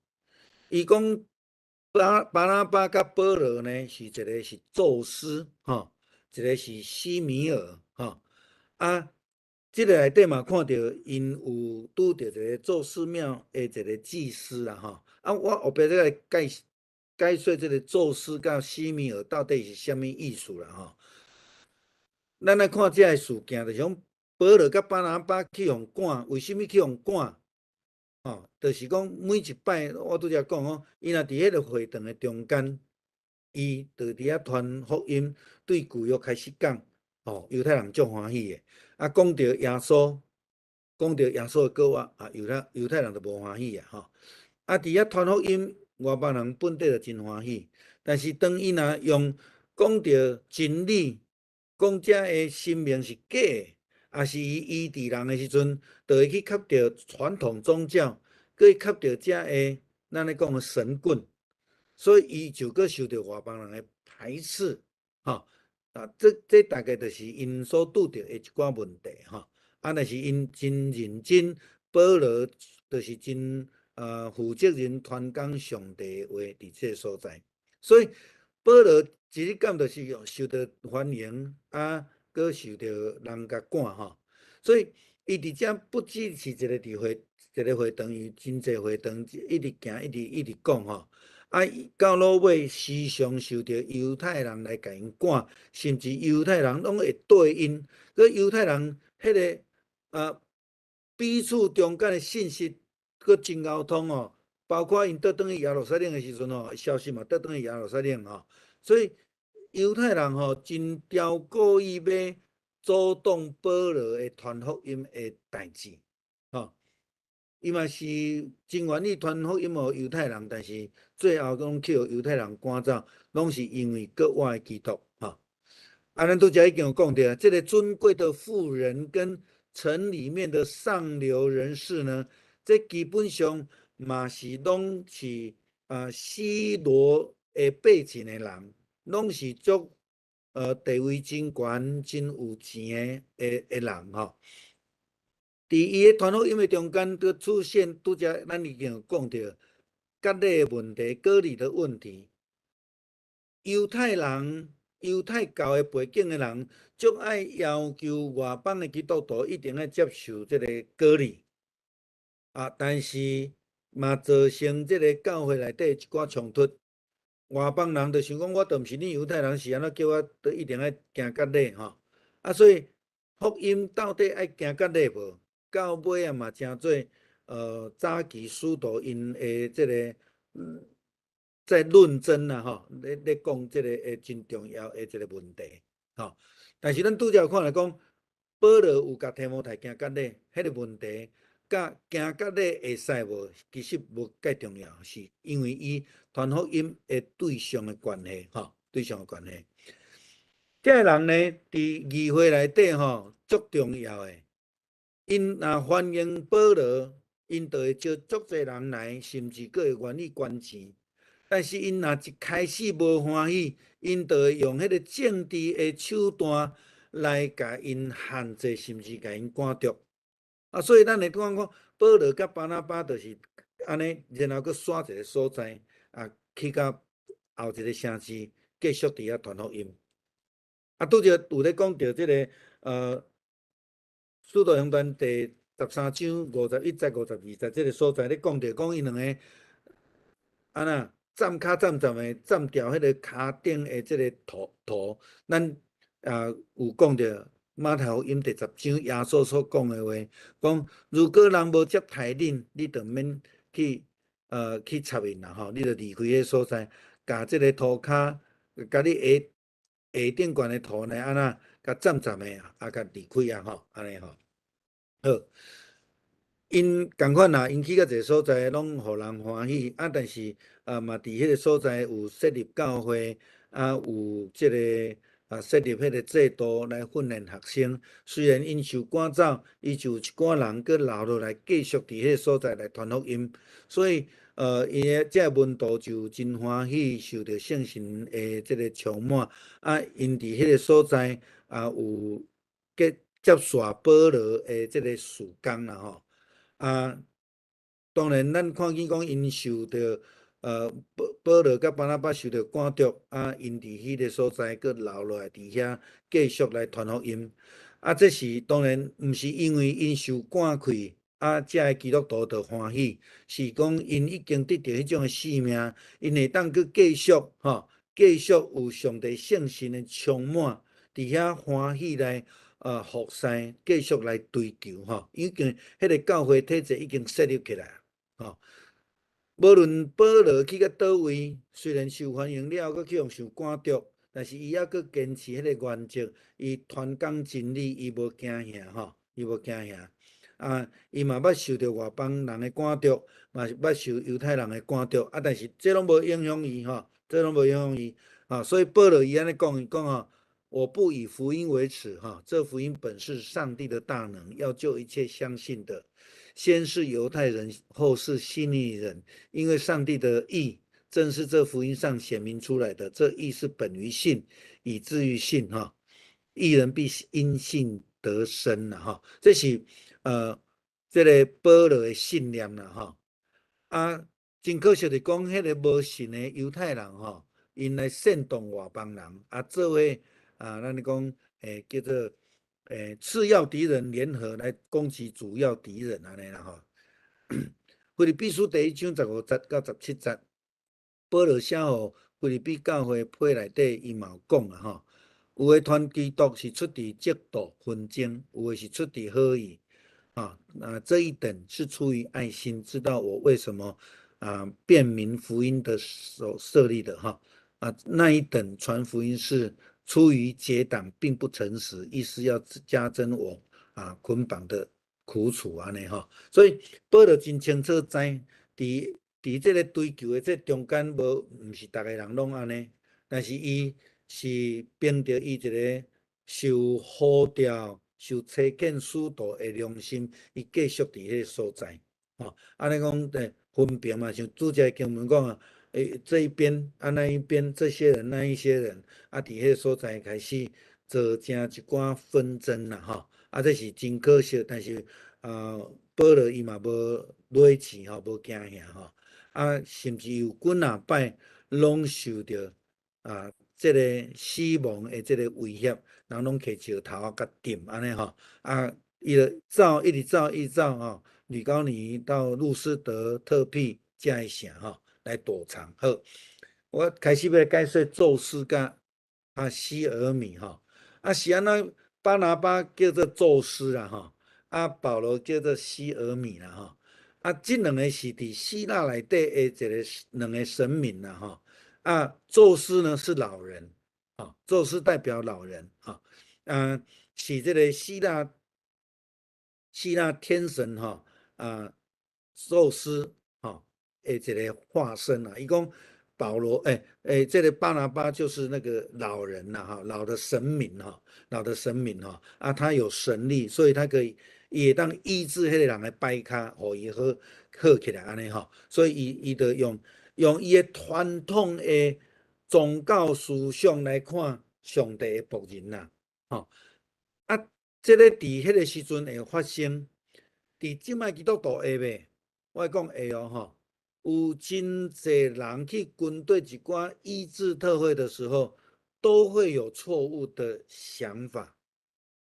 [SPEAKER 1] 伊講巴拿巴佮保羅呢，是一个是宙斯吼，一个是西米爾吼。啊，這个內底嘛看著𪜶有拄著一个宙斯廟的一个祭司啦吼。啊，我後壁再來解說這个宙斯佮西米爾到底是啥物意思啦吼。咱來看這个事件，就是講保羅佮巴拿巴去予趕，為啥物去予趕？吼，就是講每一擺我拄才講吼，伊若佇彼个會堂的中間，伊就佇遐傳福音，對舊約開始講，吼，猶太人足歡喜的。啊，講著耶穌，講著耶穌的復活，啊，猶太人就無歡喜啊，吼。啊，佇遐傳福音，外邦人本底就真歡喜。但是當伊若用講著真理，講遮的神明是假的，抑是伊醫治人的時陣，就會去磕著傳統宗教，閣去磕著遮的咱咧講的神棍，所以伊就閣受著外邦人的排斥，吼。啊，這大概就是𪜶所拄著的一寡問題，吼。啊，若是𪜶真認真，保羅就是真負責任傳講上帝的話佇這个所在，所以保羅一日到就是受著歡迎，啊，閣受著人共趕吼，所以伊佇遮不只是一个佇會一个會堂，伊真濟會堂一直行，一直一直講吼。啊，到落尾時常受著猶太人來共𪜶趕，甚至猶太人攏會對𪜶，閣猶太人彼个彼此中間的信息閣真𠢕通哦，包括𪜶倒轉去耶路撒冷的時陣吼，消息嘛倒轉去耶路撒冷吼，所以猶太人吼真刁故意欲阻擋保羅的傳福音的代誌，吼。伊嘛是真願意傳福音予猶太人，但是最後攏去予猶太人趕走，攏是因為閣活的基督，吼。啊，咱拄才已經有講著，這个尊貴的婦人跟城裡面的上流人士呢，這基本上嘛是攏是西羅的背景的人，攏是足地位真懸、真有錢的人吼。佇伊的傳福音的中間，閣出現拄才咱已經有講著割禮的問題、割禮的問題。猶太人、猶太教的背景的人，足愛要求外邦的基督徒一定愛接受這个割禮。啊，但是嘛造成這个教會內底一寡衝突。外邦人就想講，我都毋是你猶太人，是按怎叫我都一定愛行割禮吼？啊，所以福音到底愛行割禮無？到尾啊嘛，成做早期使徒𪜶的這个在論爭啦吼，咧講這个會真重要的一个問題吼。但是咱拄才有看來講，保羅有共提摩太行割禮，彼个問題，佮行割禮會使無？其實無介重要，是因為伊傳福音的對象的關係吼，對象的關係。這个人呢，佇議會內底吼，足重要的。𪜶若歡迎保羅，𪜶就會招足濟人來，甚至閣會願意捐錢。但是𪜶若一開始無歡喜，𪜶就會用彼个政治的手段來共𪜶限制，甚至共𪜶趕逐。啊，所以咱會講講保羅佮巴拿巴就是按呢，然後閣徙一个所在，啊，去到後一个城市，繼續佇遐傳福音。啊，拄才有咧講著這个使徒行傳第13章51節、52節這个所在咧講著，講𪜶兩个按怎站跤站站的站牢彼个跤頂的這个塗，咱啊有講著馬太福音第10章耶穌所講的話，講如果人無接待恁，你就免去插𪜶啦吼，你就離開彼个所在，共這个塗跤，共你鞋鞋頂懸的塗呢，按怎共攢攢的啊，共離開啊吼，按呢吼。好，𪜶仝款啦，𪜶去到一个所在，攏予人歡喜啊，但是啊嘛佇彼个所在有設立教會，啊，有這个設立彼个制度來訓練學生。雖然𪜶受趕走，伊就有一寡人閣留落來，繼續佇彼个所在來傳福音。所以，伊的這个門徒就真歡喜，受著聖神的這个充滿。啊，𪜶佇彼个所在也有接續保羅的這个事工啦吼。啊，當然咱看見講𪜶受著保羅佮巴拿巴受著趕逐，啊，𪜶佇彼个所在閣留落來佇遐繼續來傳福音。啊，這是當然毋是因為𪜶受趕開，啊，遮个基督徒就歡喜，是講𪜶已經得著彼種的使命，𪜶會當閣繼續吼，繼續有上帝聖神的充滿，佇遐歡喜來服侍，繼續來追求吼，已經彼个教會體制已經設立起來吼。無論保羅去到佗位，雖然受歡迎了後，閣去予受趕逐，但是伊猶閣堅持彼个原則，伊傳講真理，伊無驚嚇吼，伊無驚嚇。啊，伊嘛捌受著外邦人的趕逐，嘛是捌受猶太人的趕逐，啊，但是這攏無影響伊吼，這攏無影響伊。啊，所以保羅伊按呢講，伊講吼，我不以福音為恥，哈，這福音本是上帝的大能，要救一切相信的，先是猶太人，後是希利尼人，因為上帝的義正是這福音上顯明出來的，這義是本於信，以至於信，哈，義人必因信得生啦，哈，這是這个保羅的信念啦，哈，啊，真可惜的講，彼个無信的猶太人，吼，𪜶來煽動外邦人，啊，做伙啊，咱講，叫做次要敵人聯合來攻擊主要敵人按呢啦吼。腓立比書第一章15節到17節，保羅寫予腓立比教會批內底，伊嘛有講啊吼，有的傳基督是出佇嫉妒紛爭，有的是出佇好意，啊，那這一等是出於愛心，知道我為什麼辨明福音的所設立的哈，啊，那一等傳福音是出於結黨，並不誠實，意思要加增我捆綁的苦楚按呢吼，所以保羅真清楚知，佇這个追求的這中間，無毋是逐个人攏按呢，但是伊是憑著伊一个受呼召、受差遣使徒的良心，伊繼續佇彼个所在，吼，按呢講對分別嘛，像主這經文講啊，這一邊啊那一邊，這些人那一些人，啊，佇彼个所在開始造成一寡紛爭啦，吼，啊，這是真可惜，但是保羅伊嘛無落氣吼，無驚嚇吼，啊，甚至有幾若擺攏受著這个死亡的這个威脅，人攏提石頭仔共擲按呢吼，啊，伊就走，一直走，一直走吼，呂高尼到路斯德特庇遮个城吼來躲藏。好，我開始欲解說宙斯佮西俄米吼，啊是按怎巴拿巴叫做宙斯啦吼，啊保羅叫做西俄米啦吼，啊這兩个是佇希臘內底的一个兩个神明啦吼，啊宙斯呢是老人，啊宙斯代表老人，啊是這个希臘天神吼，宙斯吼的一个化身啊，伊講保羅，這个巴拿巴就是那个老人啦，哈，老的神明哈，老的神明哈，啊，他有神力，所以他可以會當醫治彼个人的跛跤，予伊好起來按呢吼，所以伊就用伊的傳統的宗教思想來看上帝的僕人啦，吼，啊，這个佇彼個時陣會發生，佇這擺基督徒會袂？我講會哦吼。有真濟人去跟對一寡醫治特會的時候，都會有錯誤的想法，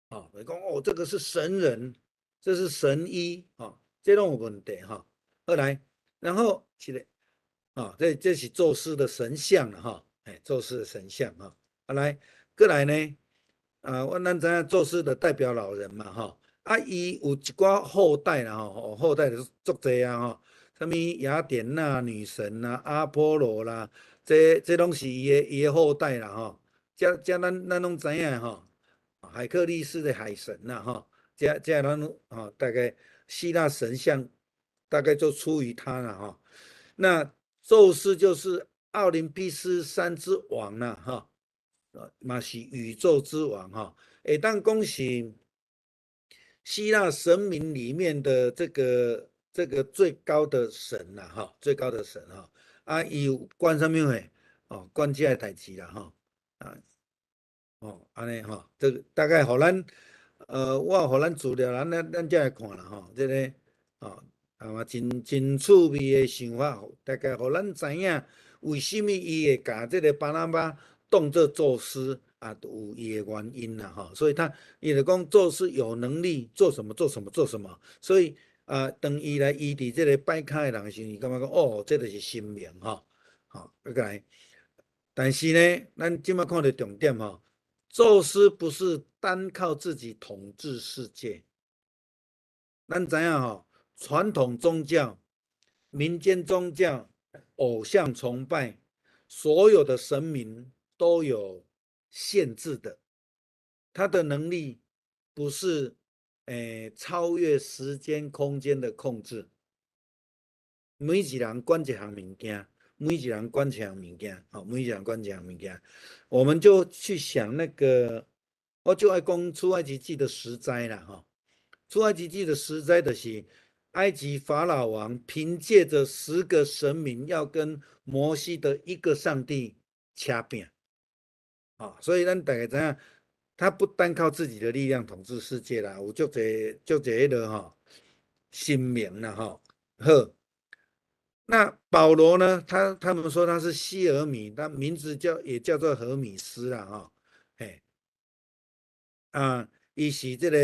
[SPEAKER 1] 啊，會講哦，這個是神人，這是神醫，啊，這攏有問題哈。後來，然後是的，啊，這是宙斯的神像了哈，哎，宙斯的神像哈。後來，過來呢，啊，咱知影宙斯的代表老人嘛，哈，啊，伊有一寡後代啦，吼，後代就足濟啊，吼。啥物雅典娜女神啦、阿波羅啦，這攏是伊的後代啦吼。這咱攏知影吼，海克力斯的海神啦吼，這咱吼大概希臘神像大概就出於他啦吼。那宙斯就是奧林匹斯山之王啦，吼，嘛是宇宙之王吼，會當講是希臘神明裡面的這個最高的神啦，吼，最高的神吼，啊，伊有管啥物貨？哦，管這个代誌啦，吼，啊，哦，按呢吼，這個大概予咱，我予咱資料，咱才會看啦，吼，這個，哦，啊嘛真趣味的想法，大概予咱知影為啥物伊會共這個巴拿巴當做宙斯啊，有伊的原因啦，吼，所以他伊就講宙斯有能力做什麼做什麼做什麼，所以啊，當伊來醫治這個跛跤的人的時陣，伊感覺講哦，這就是神明吼，好，閣來。但是呢，咱這擺看著重點吼，宙斯不是單靠自己統治世界。咱知影吼，傳統宗教、民間宗教、偶像崇拜，所有的神明都有限制的，他的能力不是超越時間空間的控制。每一人管一項物件。每一人管一項物件，吼，每一人管一項物件，我們就去想那個，我就愛講出埃及記的十災啦，吼，出埃及記的十災就是埃及法老王憑借着10個神明要跟摩西的一個上帝掐拼，啊，所以咱大家知影，他不單靠自己的力量統治世界啦，有足濟足濟彼个吼神明啦，吼，好。那保羅呢？他們說他是希耳米，他名字叫也叫做荷米斯啦，吼，嘿，啊，伊是這個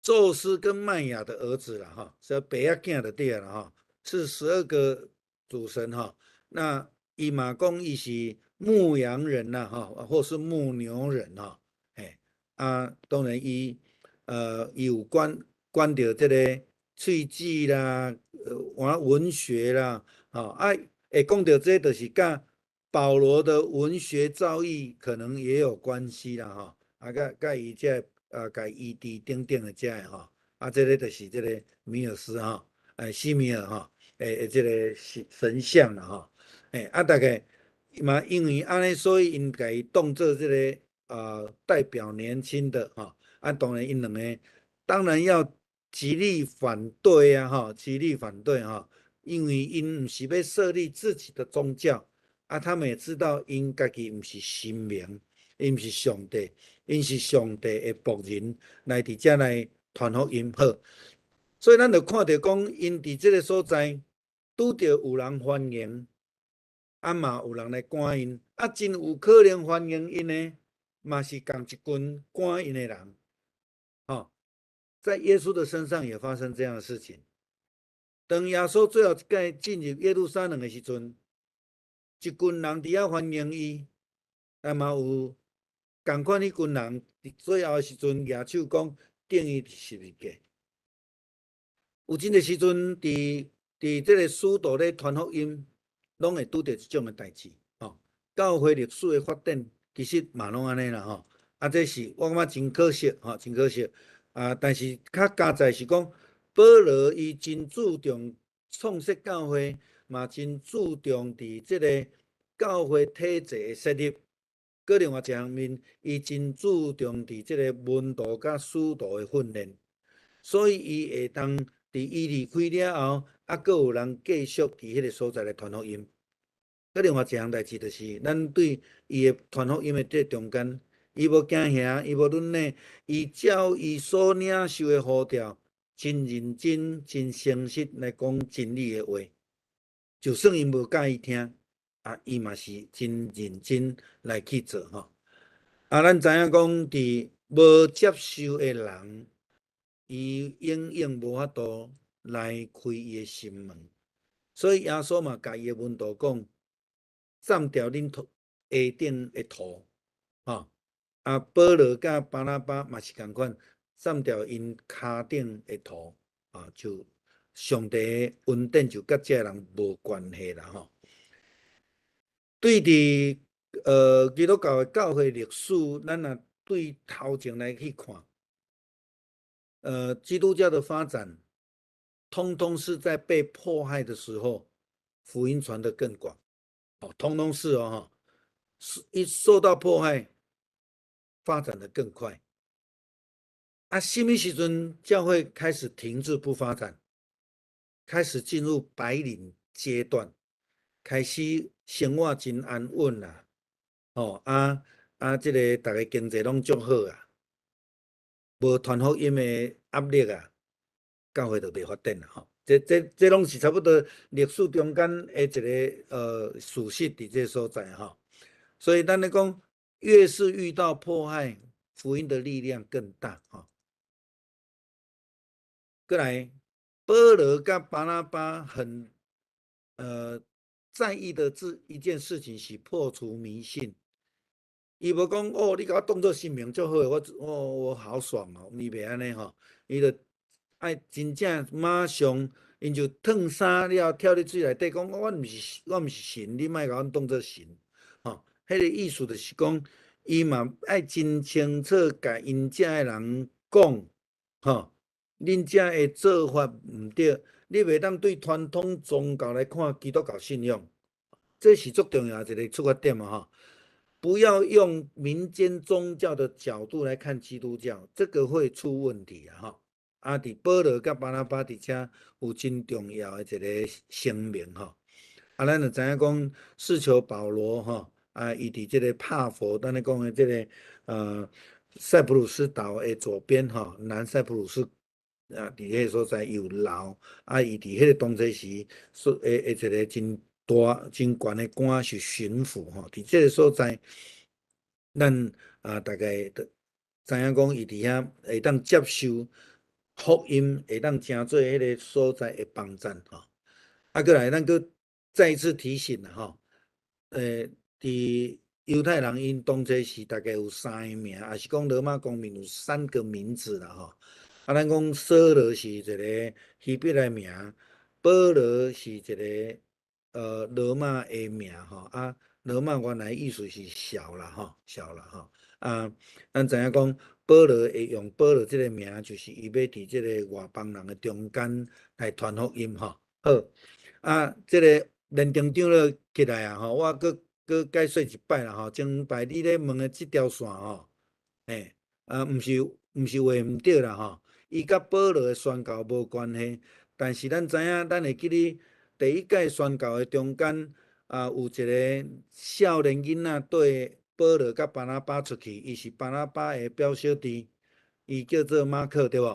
[SPEAKER 1] 宙斯跟邁亞的兒子啦，吼，是爸仔囝就對了吼，是12個主神哈。那伊嘛講伊是牧羊人啦，吼，或是牧牛人哈，嘿，啊，當然伊有管著這個喙舌啦，玩文學啦，吼啊，會講著這就是佮保羅的文學造詣可能也有關係啦，吼，啊，佮伊這啊，共醫治等等的這个吼，啊，這個就是這個米爾斯吼，西米爾吼，這個神像啦吼，啊，大概嘛因為按呢，所以𪜶共伊當做這個代表年輕的吼，啊，當然𪜶兩个當然要極力反對啊，吼，極力反對吼，因為𪜶毋是欲設立自己的宗教，啊，他們也知道𪜶家己毋是神明，𪜶毋是上帝，𪜶是上帝的僕人來佇遮來傳福音好，所以咱就看著講，𪜶佇這个所在拄著有人歡迎，啊嘛有人來趕𪜶，啊真有可能歡迎𪜶的，嘛是仝一群趕𪜶的人，吼。在耶穌的身上也發生這樣的事情。當耶穌最後一擺進入耶路撒冷的時陣，一群人佇遐歡迎伊，但嘛有仝款彼群人佇最後的時陣舉手講釘伊十字架。有真濟時陣佇這个使徒咧傳福音，攏會拄著這種的代誌。吼，教會歷史的發展其實嘛攏按呢啦吼。啊，這是我感覺真可惜，吼，真可惜。啊，但是較佳哉是講，保羅伊真注重創設教會，嘛真注重佇這个教會體制的設立。閣另外一方面，伊真注重佇這个門徒佮使徒的訓練，所以伊會當佇伊離開了後，猶閣有人繼續佇彼个所在來傳福音。閣另外一項代誌就是，咱對伊的傳福音的這中間，伊無驚嚇，伊無忍耐，伊照伊所領受的呼召，真認真、真誠實來講真理的話。就算𪜶無佮意聽，啊，伊嘛是真認真來去做吼。啊，咱知影講，佇無接受的人，伊永遠無法度來開伊的心門。所以耶穌嘛，共伊的門徒講：斬掉恁頭下頂的塗，吼。啊，保羅佮巴拿巴嘛是仝款，斬掉𪜶跤頂的塗，啊，就上帝的恩典就佮這个人無關係啦，吼。對佇基督教的教會歷史，咱若對頭前來去看，基督教的發展，通通是在被迫害的時候，福音傳得更廣。哦，通通是哦，是一受到迫害，發展得更快。啊，啥物時陣教會開始停滯不發展，開始進入白領階段，開始生活真安穩啦，哦啊啊，這个逐家經濟攏足好啊，無傳福音的壓力啊，教會就袂發展啦，吼。這攏是差不多歷史中間的一个事實佇這个所在吼。所以咱咧講，越是遇到迫害，福音的力量更大吼。過來，保羅佮巴拿巴很在意的這一件事情是破除迷信。伊無講哦，你共我當做神明足好，我好爽哦，伊袂按呢吼，伊就愛真正馬上，𪜶就脫衫了跳入水內底，講我毋是神，你莫共阮當做神，吼，彼个意思就是講，伊嘛愛真清楚共𪜶遮的人講，吼，恁遮的做法毋對，你袂當對傳統宗教來看基督教信仰，這是足重要一个出發點啊！吼，不要用民間宗教的角度來看基督教，這個會出問題啊！吼，啊，佇保羅佮巴拿巴佇遮有真重要的一个聲明吼，啊，咱就知影講，使徒保羅吼，啊，伊佇這个帕佛，咱咧講的這个塞浦路斯島的左邊吼，南塞浦路斯。啊，佇彼个所在有牢，啊，伊佇彼个當初時所的一个真大、真懸的官是巡撫吼，佇這个所在，咱啊大概都知影講，伊佇遐會當接受福音，會當成做彼个所在的幫贊吼。啊，閣來，咱閣再一次提醒啦吼，佇猶太人𪜶當初時大概有三个名，抑是講羅馬公民有三個名字啦吼。啊，咱講掃羅是一个希伯來名，保羅是一个羅馬的名吼。啊，羅馬原來意思是小啦吼，小啦吼。啊，咱知影講保羅會用保羅這个名，就是伊欲佇這个外邦人的中間來傳福音吼。好，啊，這个連長長老起來啊吼，我閣閣解說一擺啦吼。前擺你咧問的這條線吼，欸，啊，毋是話毋對啦吼。伊佮保羅的宣教無關係，但是咱知影，咱會記得第一屆宣教的中間啊，有一个少年囡仔綴保羅佮巴拿巴出去，伊是巴拿巴的表小弟，伊叫做馬克，對無？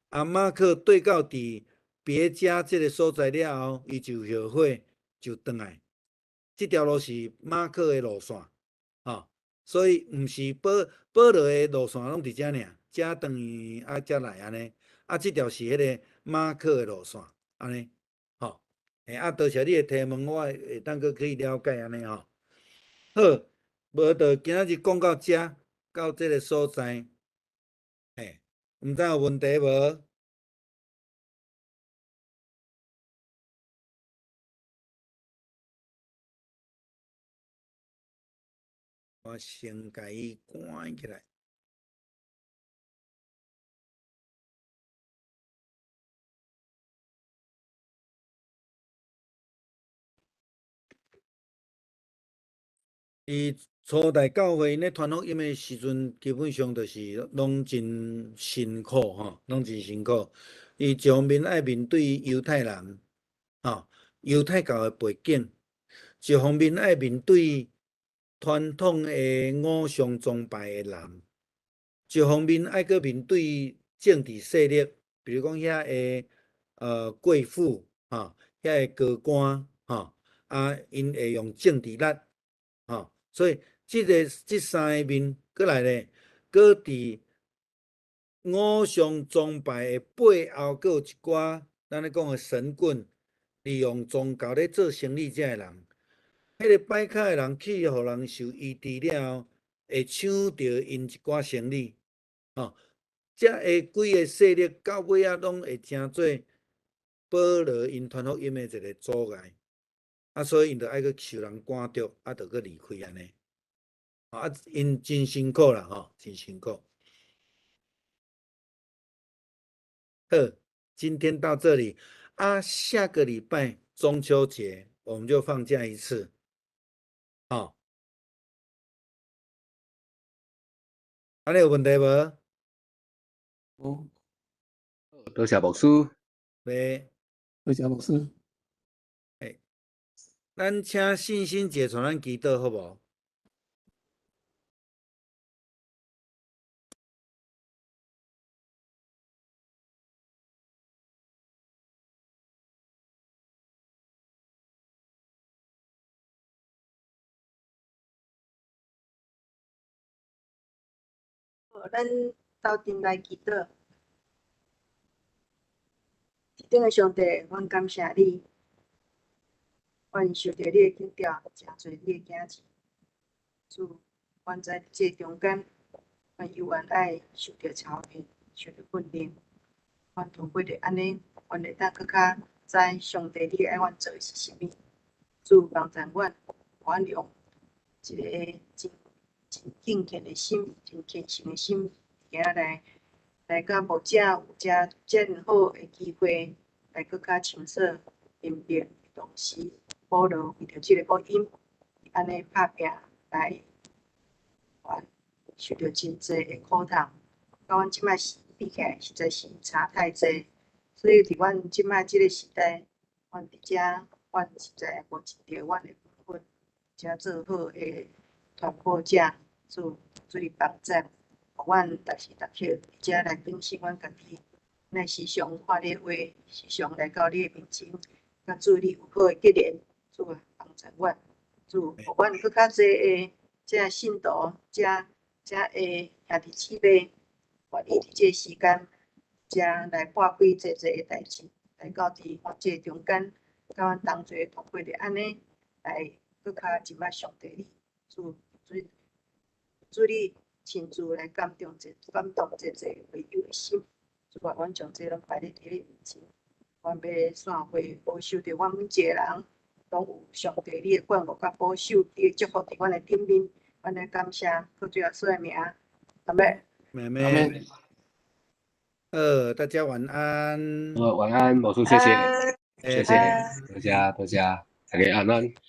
[SPEAKER 1] 啊，馬克綴到佇別家這个所在了後，伊就後悔，就轉來。這條路是馬克的路線，吼，所以毋是保羅的路線攏佇遮爾，遮轉去啊，才來按呢。啊，這條是彼个馬克的路線，按呢，吼。欸，啊，多謝你的提問，我會當閣去了解按呢吼。好，無就今仔日講到遮，到這个所在，欸，毋知有問題無？我先共伊關起來。佇初代教會咧傳福音的時陣，基本上就是攏真辛苦吼，攏真辛苦。伊一方面愛面對猶太人，吼，猶太教的背景；一方面愛面對傳統的偶像崇拜的人；一方面愛閣面對政治勢力，比如講遐个貴婦，吼，遐个高官，吼，啊，𪜶會用政治力，吼，所以這三个面閣來咧，閣佇偶像崇拜的背後，閣有一寡咱咧講的神棍，利用宗教咧做生意這的人，彼个擺跤的人去予人受醫治了後，會搶著𪜶一寡生意，吼，這个幾个勢力到尾仔攏會成做保羅𪜶傳福音的一个阻礙，啊，所以𪜶就愛閣受人趕著，啊，就閣離開按呢，啊，𪜶真辛苦啦，吼，真辛苦。好，今天到這裡，啊，下個禮拜中秋節我們就放假一次。吼。按呢有問題無？
[SPEAKER 2] 無。
[SPEAKER 3] 多謝牧師。
[SPEAKER 1] 袂。
[SPEAKER 2] 多謝牧師。
[SPEAKER 1] 欸，咱請信心姐帶咱祈禱好無？
[SPEAKER 4] 咱鬥陣來祈禱。天頂的上帝，阮感謝你，阮受著你的警教，誠濟你的囝兒。主，阮在這中間，阮猶原愛受著操練，受著訓練。阮通過著按呢，阮會當閣較知上帝你愛阮做的是啥物。主幫助阮，阮用一个真真敬虔的心，真虔誠的心，今仔來來佮牧者有遮遮爾好的機會，來閣較清楚明白。同時，保羅為著這个福音，按呢拍拚來，受著真濟的苦痛。佮阮這擺時比起來，實在是差太濟。所以佇阮這擺這个時代，阮佇遮，阮實在無盡著阮的本分，遮做好的傳播者，主主你幫助，予阮逐時逐刻佇遮來更新阮家己，來時常看你的話，時常來到你的面前，佮主你有好的結連，主啊幫助阮，主予阮閣較濟的這信徒，這這的兄弟姊妹，願意佇這個時間，遮來破開濟濟的代誌，來到佇這中間，佮阮同齊通過著按呢來閣較認捌上帝你，主主主你親自來感動這感動濟濟會友的心，主啊，阮將這攏擺佇你面前，阮欲散會保守著阮每一个人，攏有上帝你的關顧佮保守，你的祝福佇阮的頂面，阮來感謝，靠主耶穌的名，阿們。
[SPEAKER 1] 阿們。大家晚安。
[SPEAKER 3] 晚安，牧師，謝謝，謝謝，大家，大家，大家安安。